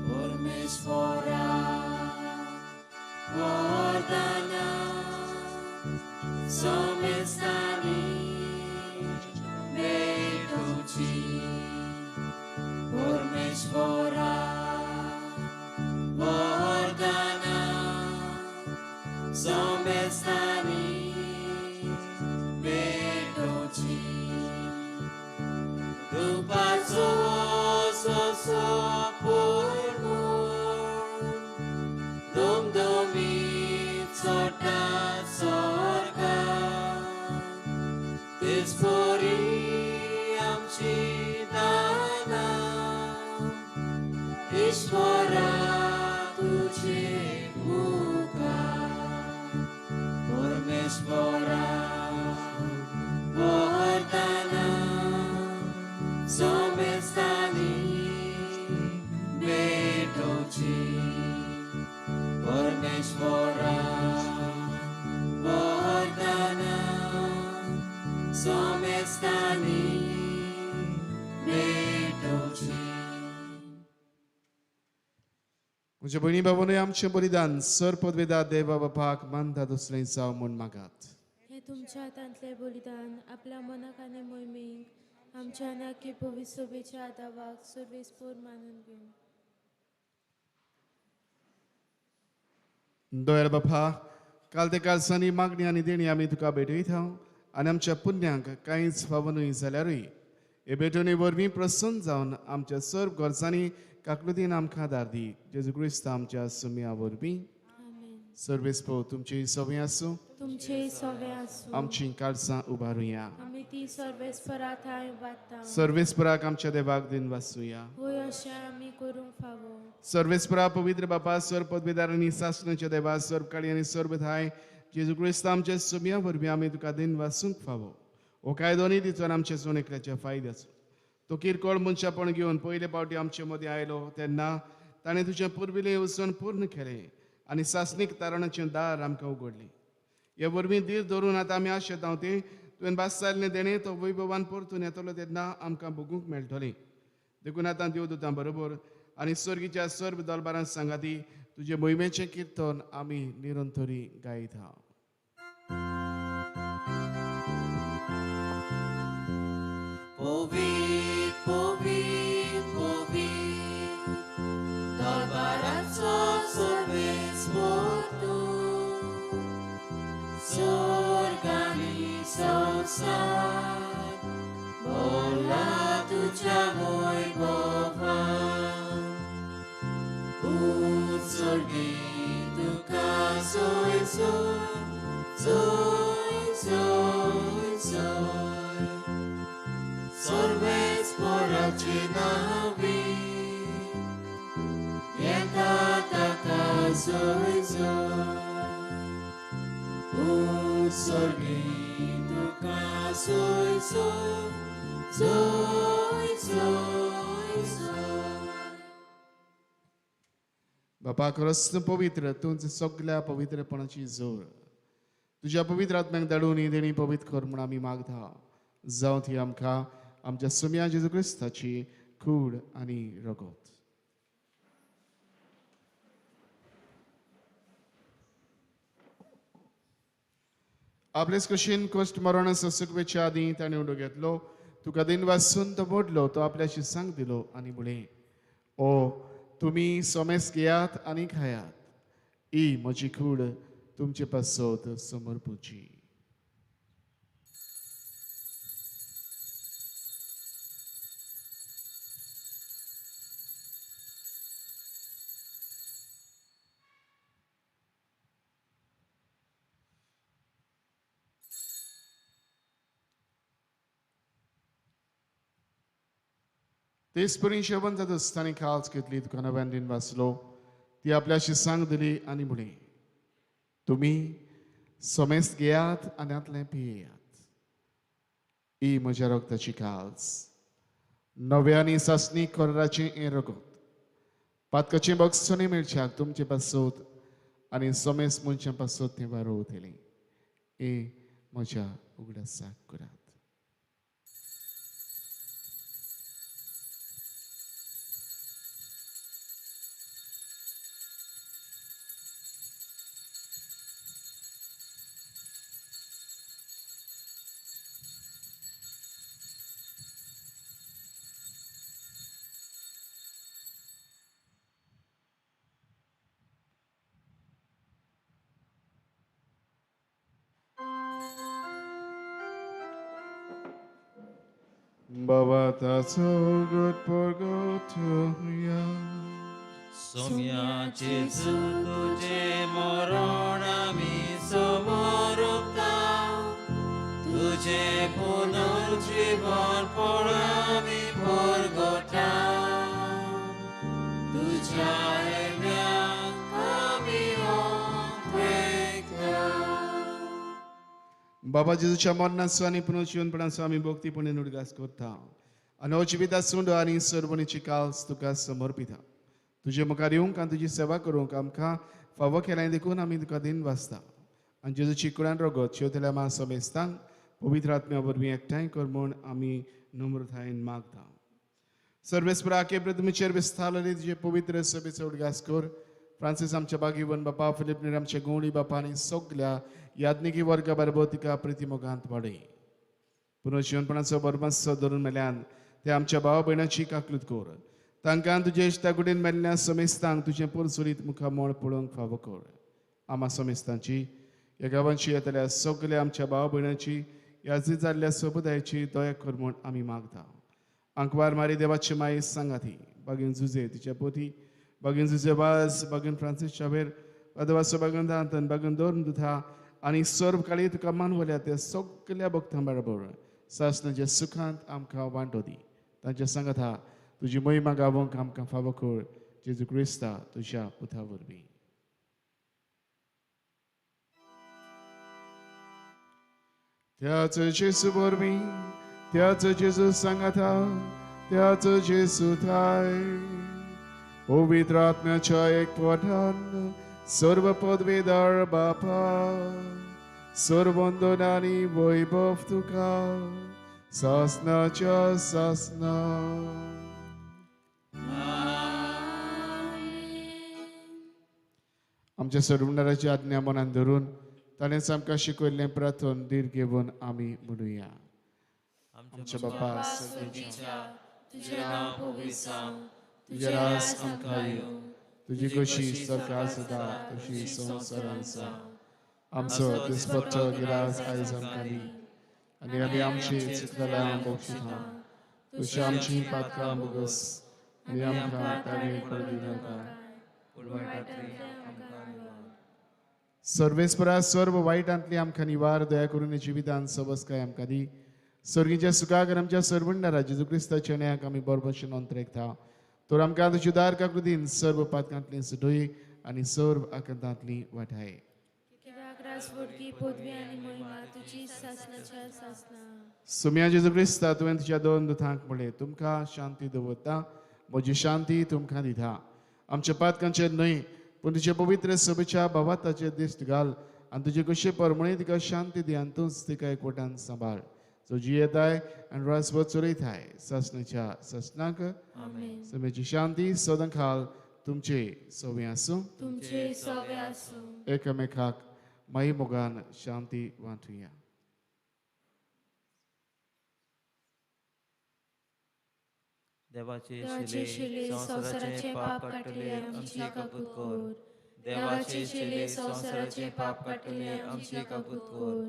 परमेश्वरा वरदाना समेस्तांनी भेटोवची. परमेश्वरा वरदाना समेस्तांनी भेटोवची. दुपाचो सोसो पूर्ण दुमदुमीत चडटा स्वर्गात तेच परी आमची दानां ईश्वरा तुजे मुखार. परमेश्वरा वरदाना समेस्तांनी भेटोवची. परमेश्वरा वरदाना समेस्तांनी भेटोवची. म्हज्या भयणी बाबांनो आमचें बलिदान सर पदवेदा देवा बापाक मानता दुसरें जावं म्हूण मागात. हे तुमच्या हातांतलें बलिदान आपल्या मनाक आनी मोहिमेक आमच्या नाकी पवित्र सभेच्या आदावाक सर्वेस्पोर मानून घेवं. दोयर बापा काल ते कालसांनी मागणी आनी देणी आमी तुका भेटयता आनी आमच्या पुण्यांक कांयच फावो न्हय जाल्यारूय हे भेटवणे वरवीं प्रसन्न जावन आमच्या सर्व गरजांनी काकलुतीन आमकां आदार दी. जेजू क्रिस्त आमच्या सुम्या वरवीं. सर्वेस्पोर तुमची सवंय आसूं. तुमचे सवे आसूं. आमची काळजां उबारुया. आमी ती सर्वेस्परा थांय उबारता. सर्वेस्पराक आमच्या देवाक दिन वाचुया. होय अशें आमी करूंक फावो. सर्वेस्परा पवित्र बापा सर्व पदवीदार आनी सासणाच्या देवा सर्व काळी आनी सर्व थांय जेजू क्रिस्त आमच्या सुम्या वरवीं आमी तुका दिन वाचूंक फावो. हो कायदो न्ही तिचो आमच्या सोन एकल्याच्या फायद्याचो. तो किरकोळ मनशापण घेवन पयले पावटी आमचे मदीं आयलो तेन्ना ताणें तुजें पुर्विल्लें वचून पूर्ण केलें आनी सासणीक तारणाचें दार आमकां उगडलें. हे वरवीं धीर धरून आतां आमी आशेता तें तुवें भास जाल्लें देणें तो वैभवान परतून येतलो तेन्ना आमकां भोगूंक मेळटलें. देखून आतां देवदूतां बरोबर आनी स्वर्गीच्या सर्व दलबारान सांगाती तुजे मोहिमेचें किर्तन आमी निरंतरी गायत आहात. पवित्र पवित्र पवित्र दरबाराचो सर्वेस्पोर तूं स्वर्ग आनी संवसार भोरला तुज्या वैभवान उत्सर्गी तुका जोय जोय जोय जोय जोय सर्वेस्पराचे नांवी येता ताका जोय जोय उत्सर्गी तुका जोय जोय जोय जोय जोय. बापा खरंच तूं पवित्र, तूंच सगल्या पवित्रपणाची जोड. तुज्या पवित्र आत्म्याक धाडून ही देणी पवित्र कर म्हूण आमी मागता. जावं ती आमकां आमच्या सुम्या जेजू क्रिस्ताची कूड आनी रगत. आपलेच कशीन कश्ट मरण सोंसूक आदीं ताणें उडो घेतलो, तुका दिन वासून तो मोडलो, तो आपल्याशी सांग दिलो आनी म्हणलें, ओ तुमी सोमेस घेयात आनी खायात, ही म्हजी कूड तुमचे पासत समर्पुची. तेच परी जेवण जाता आसतना खाल्स घेतली, तुका नव्यान दिन वाचलो, ती आपल्याशी सांग दिली आनी म्हणली, तुमी सोमेस घेयात आनी हांतलें पियेयात, ही म्हज्या रगताची खाल्स, नव्या आनी सासणी कराराचें हें रगत, पातकाचें बक्षणें मेळच्याक तुमचे पासत आनी सोमेस मनशां पासत तें वारोवतलें, हें म्हज्या उगडासाक करात. बाबा ताचो उगड परगटुया. सोम्या जेजू तुजें मरण आमी समर्पता, तुजें पुनर्जीवन पळ आमी परगटा, तुज्या येण्याक आमी ओंकता. बाबा जेजूच्या मरणाचो आनी पुनर्जीवनपणाचो आमी भक्तीपणान उडगास करता आनी हो जिविता सुंड आनी सर्वणीची काल्स तुका समर्पिता. तुजे मुखार येवंक आनी तुजी सेवा करूंक आमकां फावो केलां देखून आमी तुका दिन वाचता आनी जेजूची कुळान रगत शेवतल्या मा समेस्तांक पवित्र आत्म्या वरवीं एकठांय कर म्हूण आमी नम्रतायेन मागता. सर्वेस्पराके प्रथमेचेर विस्तारलेली तुजे पवित्र सभेचो उडगास कर. फ्रांसीस आमच्या बागीवन बापा, फिलीप नेर आमच्या गवळी बापा आनी सगल्या याज्ञिकी वर्गा बरोबर तिका प्रितीमोगांत वाडय. पुनर्जीवनपणाचो बरमासो धरून मेल्यान ते आमच्या भाव भयणाची काकलूत कर. तांकां तुजे इश्टाकुडीन मेल्ल्या समेस्तांक तुजें पोरसुरीत मुखामळ पळोवंक फावो कर. आमा समेस्तांची ह्या गांवांची येतल्या सगल्या आमच्या भाव भयणाची याजी जाल्ल्या समुदायाची दया कर म्हूण आमी मागता. आंकवार मारी देवाची माई सांगाती बागीन जुजे तिच्या पोती, बागीन जुजे वाज, बागीन फ्रांसीस शावेर, पदवासो बागीन दांतन, बागीन दोन दुथा आनी सर्व काळी तुका मानवल्या त्या सगल्या भक्तां बरोबर सासणाच्या सुखांत आमकां वांटो दी. तांच्या सांगाता तुजी महिमा गावोंक आमकां फावो कर. जेजू क्रिस्ता तुज्या पुता वरवीं. त्याच जेजू वरवीं, त्याच जेजू सांगाता, त्याच जेजू थाय पवित्र आत्म्याच्या एकवटान सर्व पदवीदार बापा, सर्वंदन आनी वैभव तुका सासनाच्या सासना. आमच्या सर्वणाराची आज्ञा मनान धरून ताणेंच आमकां शिकयल्लें प्रार्थन धीर घेवन आमी म्हणुया. आमच्या बापा स्वर्गीच्या, तुजें नांव पवित्र जावं, तुजें राज आमकां येवं, तुजी खोशी सरकार सदा तशी संवसारांत जावं. आमचो दिसपट्टो गिरास आयज आमकां दी आनी आमी आमची चुकलेल्या बक्षिता तुजी आमची पातकां भोगस आनी आमकां तागेर पडू नाका. पूण वायटांतली आमकां निवार. सर्वेस्परा सर्व वायटांतली आमकां निवार, दया करून जिवितान सबसकाय आमकां दी. स्वर्गीच्या सुखाक आमच्या सर्वंडारा जेजू क्रिस्ताच्या न्यायाक आमी बरोबरशें नोंद तर आमकां तुजी दार काकृतीन सर्व पातकांतली सुटोय आनी सर्व आकांतांतली वाठाय. सुम्या जेजू क्रिस्ता तुवें तुज्या दोन दुतांक म्हणलें, तुमकां शांती दवरता, म्हजी शांती तुमकां दिता. आमच्या पातकांचेर न्हय पूण तुजे पवित्र सभेच्या भावाताचेर दिश्ट घाल आनी तुजे कशे परमळे तिका शांती दी आनी तूंच तिका एकवटान सांबाळ. जो जियेताय आनी रासवत चलयताय सासणाच्या सासणाक. समेची शांती सदां खाल तुमचे सवे आसूं. तुमचे सवे आसूं. एकामेकाक माई मोगान शांती वांटुया. देवाचे शिले संवसाराचे पाप काडटले आमची काकूत कर. देवाचे शिले संवसाराचे पाप काडटले आमची काकूत कर.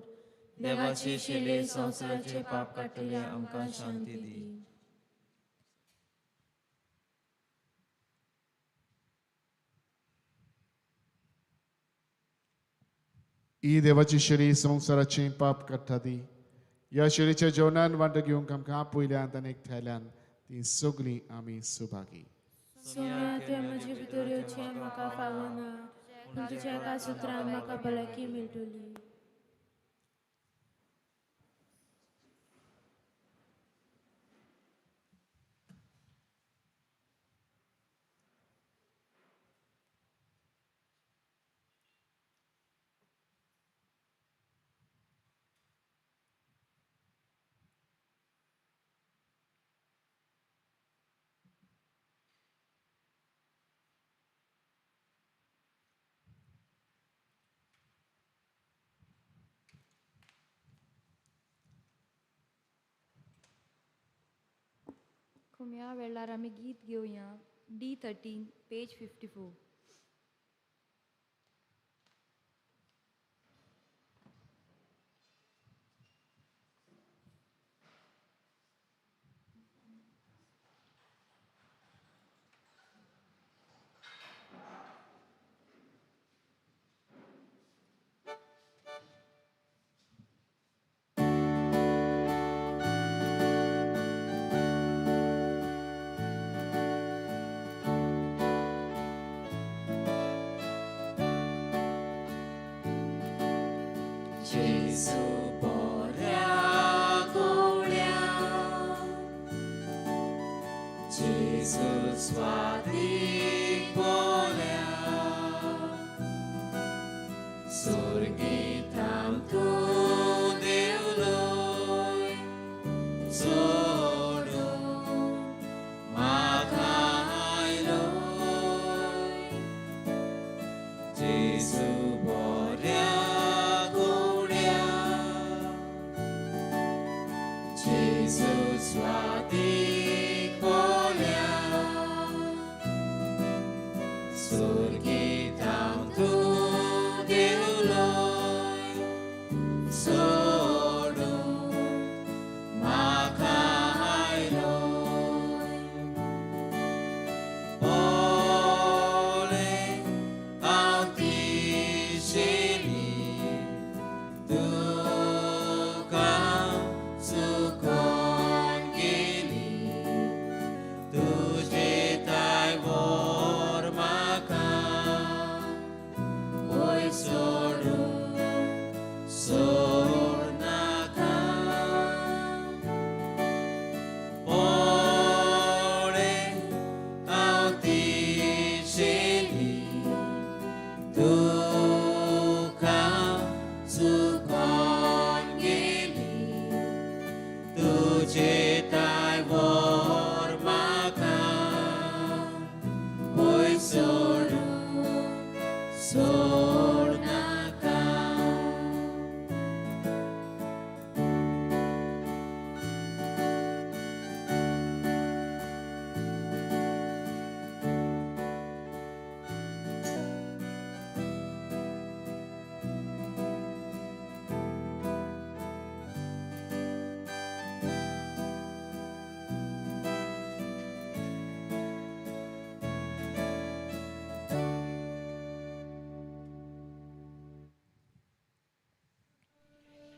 देवाचे शिले संवसाराचे पाप काडटले आमकां शांती दी. ही देवाची शरी संवसाराचें पाप काडटा ती. ह्या शरीच्या जेवणान वांटो घेवंक आमकां आपयल्यान आनी एकठांयल्यान ती सगळीं आमी सुभागी. सोम्या तुवें म्हजे भितर येवचें म्हाका फावना, पूण तुज्या एका सुत्रान म्हाका भलायकी मेळटली. ह्या वेळार आमी गीत घेवया D13 page 54. Jesu borya golya, Jesu swadik bolya, Surgitam tu devloy, Zoru makailoy, Jesu borya. Swadik bolya, Surgitam tu devloy,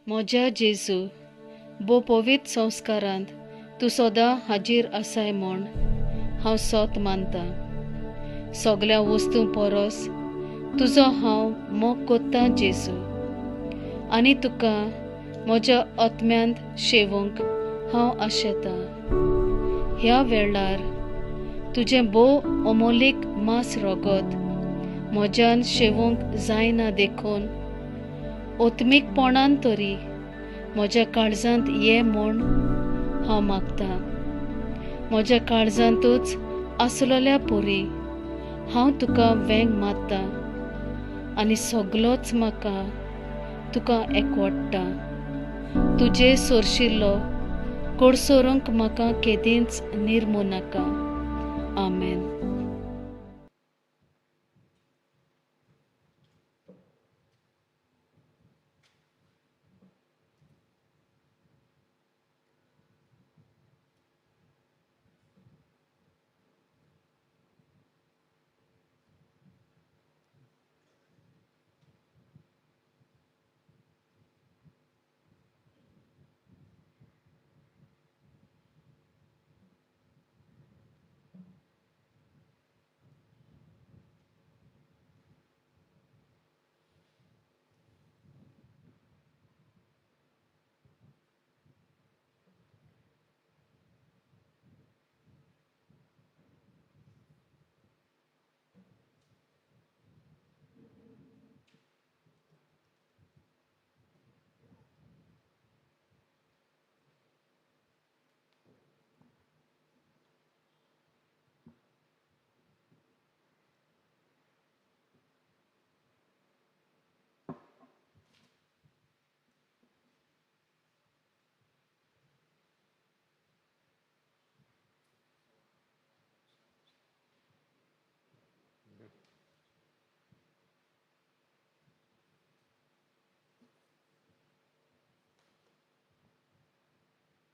म्हज्या जेजू, भोव पवित्र संस्कारांत तूं सदां हाजीर आसाय म्हूण हांव सोत मानता. सगळ्या वस्तूं परस तुजो हांव मोग कोत्तां जेजू, आनी तुका म्हज्या आत्म्यांत शेवंक हांव आशेतां. ह्या वेळार तुजें भोव अमोलीक मांस रगत म्हज्यान शेवंक जायना देखून आत्मीकपणान तरी म्हज्या काळजांत ये म्हूण हांव मागतां. म्हज्या काळजांतूच आसलेल्या परी हांव तुका वेंग मारता आनी सगलोच म्हाका तुका एकवडटा. तुजे सोरशिल्लो कोडसोरूंक म्हाका केदींच निर्मू नाका. आमेन.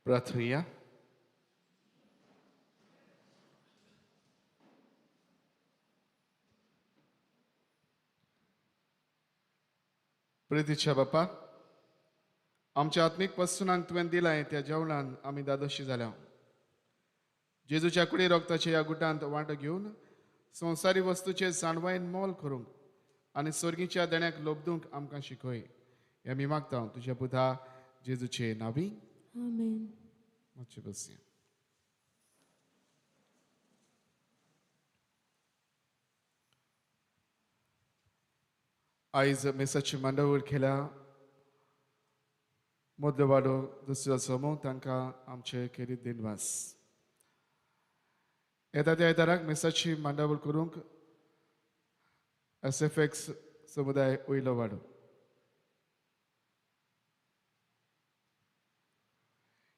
प्रार्थना. प्रितीच्या बापा, आमच्या आत्मीक वस्तूंक तुवें दिलाय त्या जेवणान आमी दादोशी जाल्या. जेजूच्या कुडी रोगताच्या ह्या गुटांत वांटो घेवन संवसारी वस्तूचे जाणवायेन मोल करूंक आनी स्वर्गीच्या देण्याक लोबदूंक आमकां शिकय. हें आमी मागता तुज्या पुता जेजूचे नावी. आमेन. मातशें बसया. आयज मेसाची मांडावळ केल्या मदलो वाडो दुसरो समूह तांकां आमचे खेरीत दिनवास. येता त्या आयताराक मेसाची मांडावळ करूंक SFX समुदाय वयलो वाडो.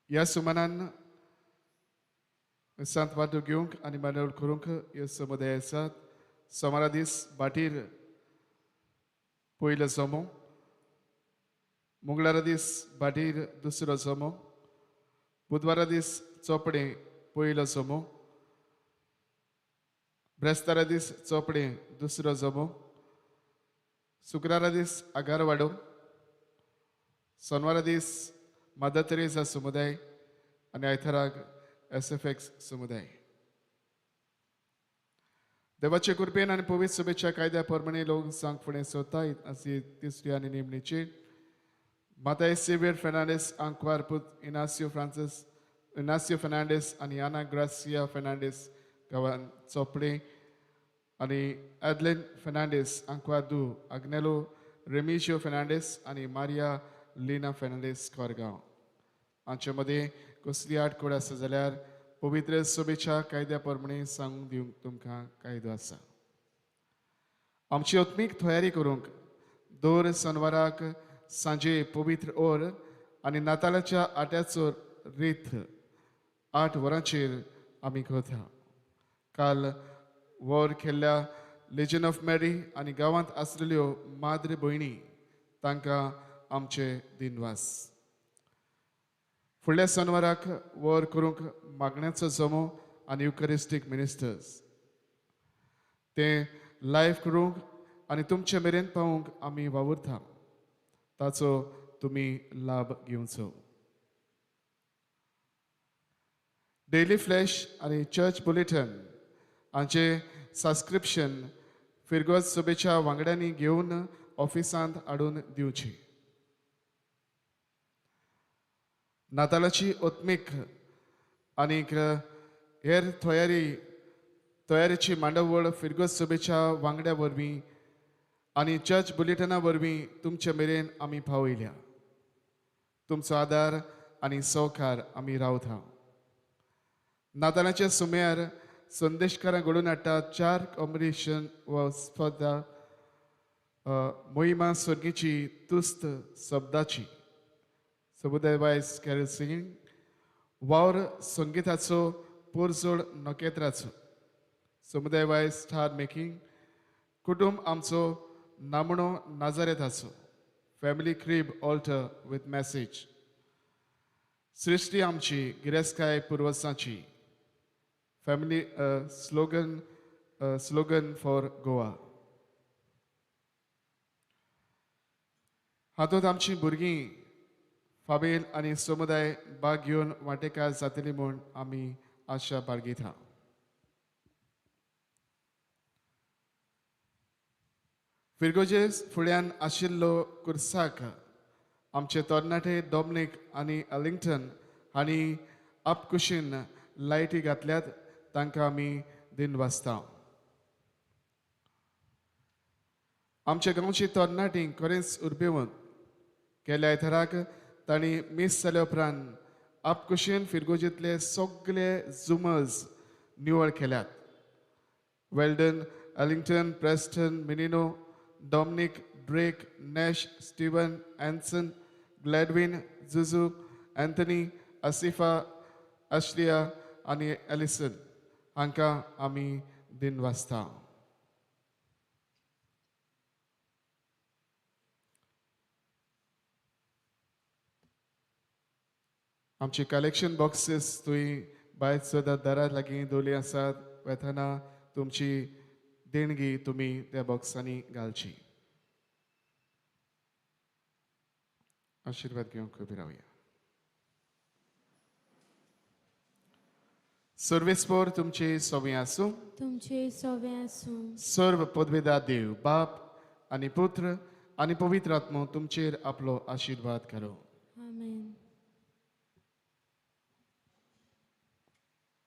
ह्या सुमानान मिसांत वांटो घेवंक आनी मांडावळ करूंक ह्यो समुदाय आसात. सोमारा दीस भाटीर पयलो जमो, मंगळारा दीस भाटीर दुसरो जमो, बुधवारा दीस चोपडे पयलो जमो, ब्रेस्तारा दीस चोपडे दुसरो जमो, शुक्रारा दीस आगारवाडो, सोनवारा दीस मदर तेरेसा समुदाय आनी आयताराक SFX समुदाय. देवाचे कृपेन आनी पवित्र सभेच्या कायद्या प्रमाणे लोक सांग फुडें सोदताय अशी तिसरी आनी निमणीची माताय सेवियर फेर्नांडीस आंकवार पूत इनासियो फ्रांसीस इनासियो फेर्नांडीस आनी आना ग्रासिया फेर्नांडीस गांवान चोपडे आनी एडलिन फेर्नांडीस आंकवार दू आग्नेलो रेमिजियो फेर्नांडीस आनी मारिया लीना फेर्नांडीस कोरगांव. हांचे मदीं कसली आडखळ आसा जाल्यार पवित्र सभेच्या कायद्या प्रमाणे सांगून दिवंक तुमकां कायदो आसा. आमची आत्मीक तयारी करूंक दर शनवाराक सांजे पवित्र ओर आनी नातालाच्या आट्याचो रीत 8 वरांचेर आमी करता. काल वर केल्ल्या लेजन ऑफ मॅरी आनी गांवांत आसलेल्यो माद्र भयणी तांकां आमचे दिनवास. फुडल्या शनवाराक वर करूंक मागण्याचो जमो आनी युकरिस्टीक मिनिस्टर्स ते लायव्ह करूंक आनी तुमचे मेरेन पावूंक आमी वावुरता. ताचो तुमी लाभ घेवचो. डेली फ्लॅश आनी चर्च बुलेटन हांचे सबस्क्रिप्शन फिरगोज सभेच्या वांगड्यांनी घेवन ऑफिसांत हाडून दिवची. नातालाची ओत्मीक आनीक हेर तयारीची मांडावळ फिरगोज सभेच्या वांगड्या वरवीं आनी चर्च बुलेटना वरवीं तुमचे मेरेन आमी पावयल्या. तुमचो आदार आनी सहकार आमी रावता. नातालाच्या सुम्यार संदेशकारां घडोवन हाडटा 4 कॉम्पिटिशन वा स्पर्धा मोहिमा स्वर्गीची तुस्त शब्दाची समुदाय वायज कॅरल सिंगींग वावर संगीताचो पोरजोड नखेत्राचो समुदाय वायज स्टार मेकिंग कुटुंब आमचो नामणो नाजारेताचो family crib altar with message सृश्टी आमची गिरेस्काय पुर्वजांची family slogan slogan for Goa. हातूंत आमची भुरगीं फाबेल आनी समुदाय भाग घेवन वांटेकार जातली म्हूण आमी आशा बाळगिता. फिरगोजे फुड्यान आशिल्लो कुर्साक आमचे तरणाटे डॉमनीक आनी एलिंग्टन हांणी आपकुशीन लायटी घातल्यात, तांकां आमी दिन वाचता. आमच्या गांवची तरणाटी खरेंच उर्बेवंत गेल्या आयताराक तांणी मीस जाल्या उपरांत आपकुशीन फिरगोजेंतले सगळे जुमर्स निवळ केल्यात. Weldon, Ellington, Preston, Minino, Dominic, Drake, Nash, Steven, Anson, Gladwin, Juju, Anthony, Asifa, Ashlia आनी एलिसन हांकां आमी दिन वाचता. आमची कलेक्शन बॉक्सीस तुवें भायर सुद्दां दारा लागीं दवरली आसात, वेतना तुमची देणगी तुमी त्या बॉक्सांनी घालची. आशिर्वाद घेवंक उबी रावया. सर्वेस्पोर तुमचे सोवे आसूं, तुमचे सोवे आसूं. सर्व पदवेदा देव बाप आनी पुत्र आनी पवित्र आत्मो तुमचेर आपलो आशिर्वाद करो. आमेन.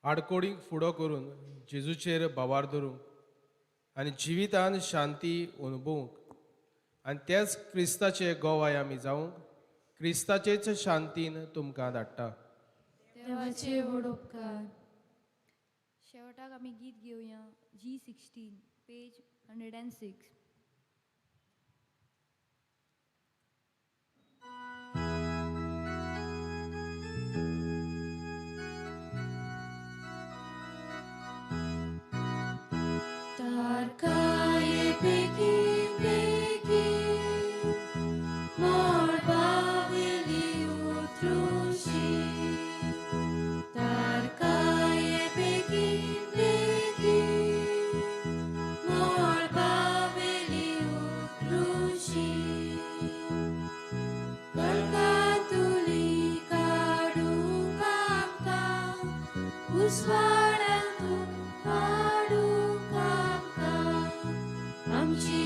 आडकोडीक फुडो करून जेजूचेर भावार धरूंक आनी जिवितान शांती अनुभवूंक आनी त्याच क्रिस्ताचे गोवाय आमी जावंक क्रिस्ताचेच शांतीन तुमकां धाडटा. देवाचे व्हड उपकार. शेवटाक आमी गीत घेवया G16 page 106. तारकाये बेगीन बेगीन मळबावेली उतरुशी, तारकाये बेगीन बेगीन मळबावेली उतरुशी, कळकांतुली काडूंक आमकां उजवाडांतूं हाडूंक आमकां आमची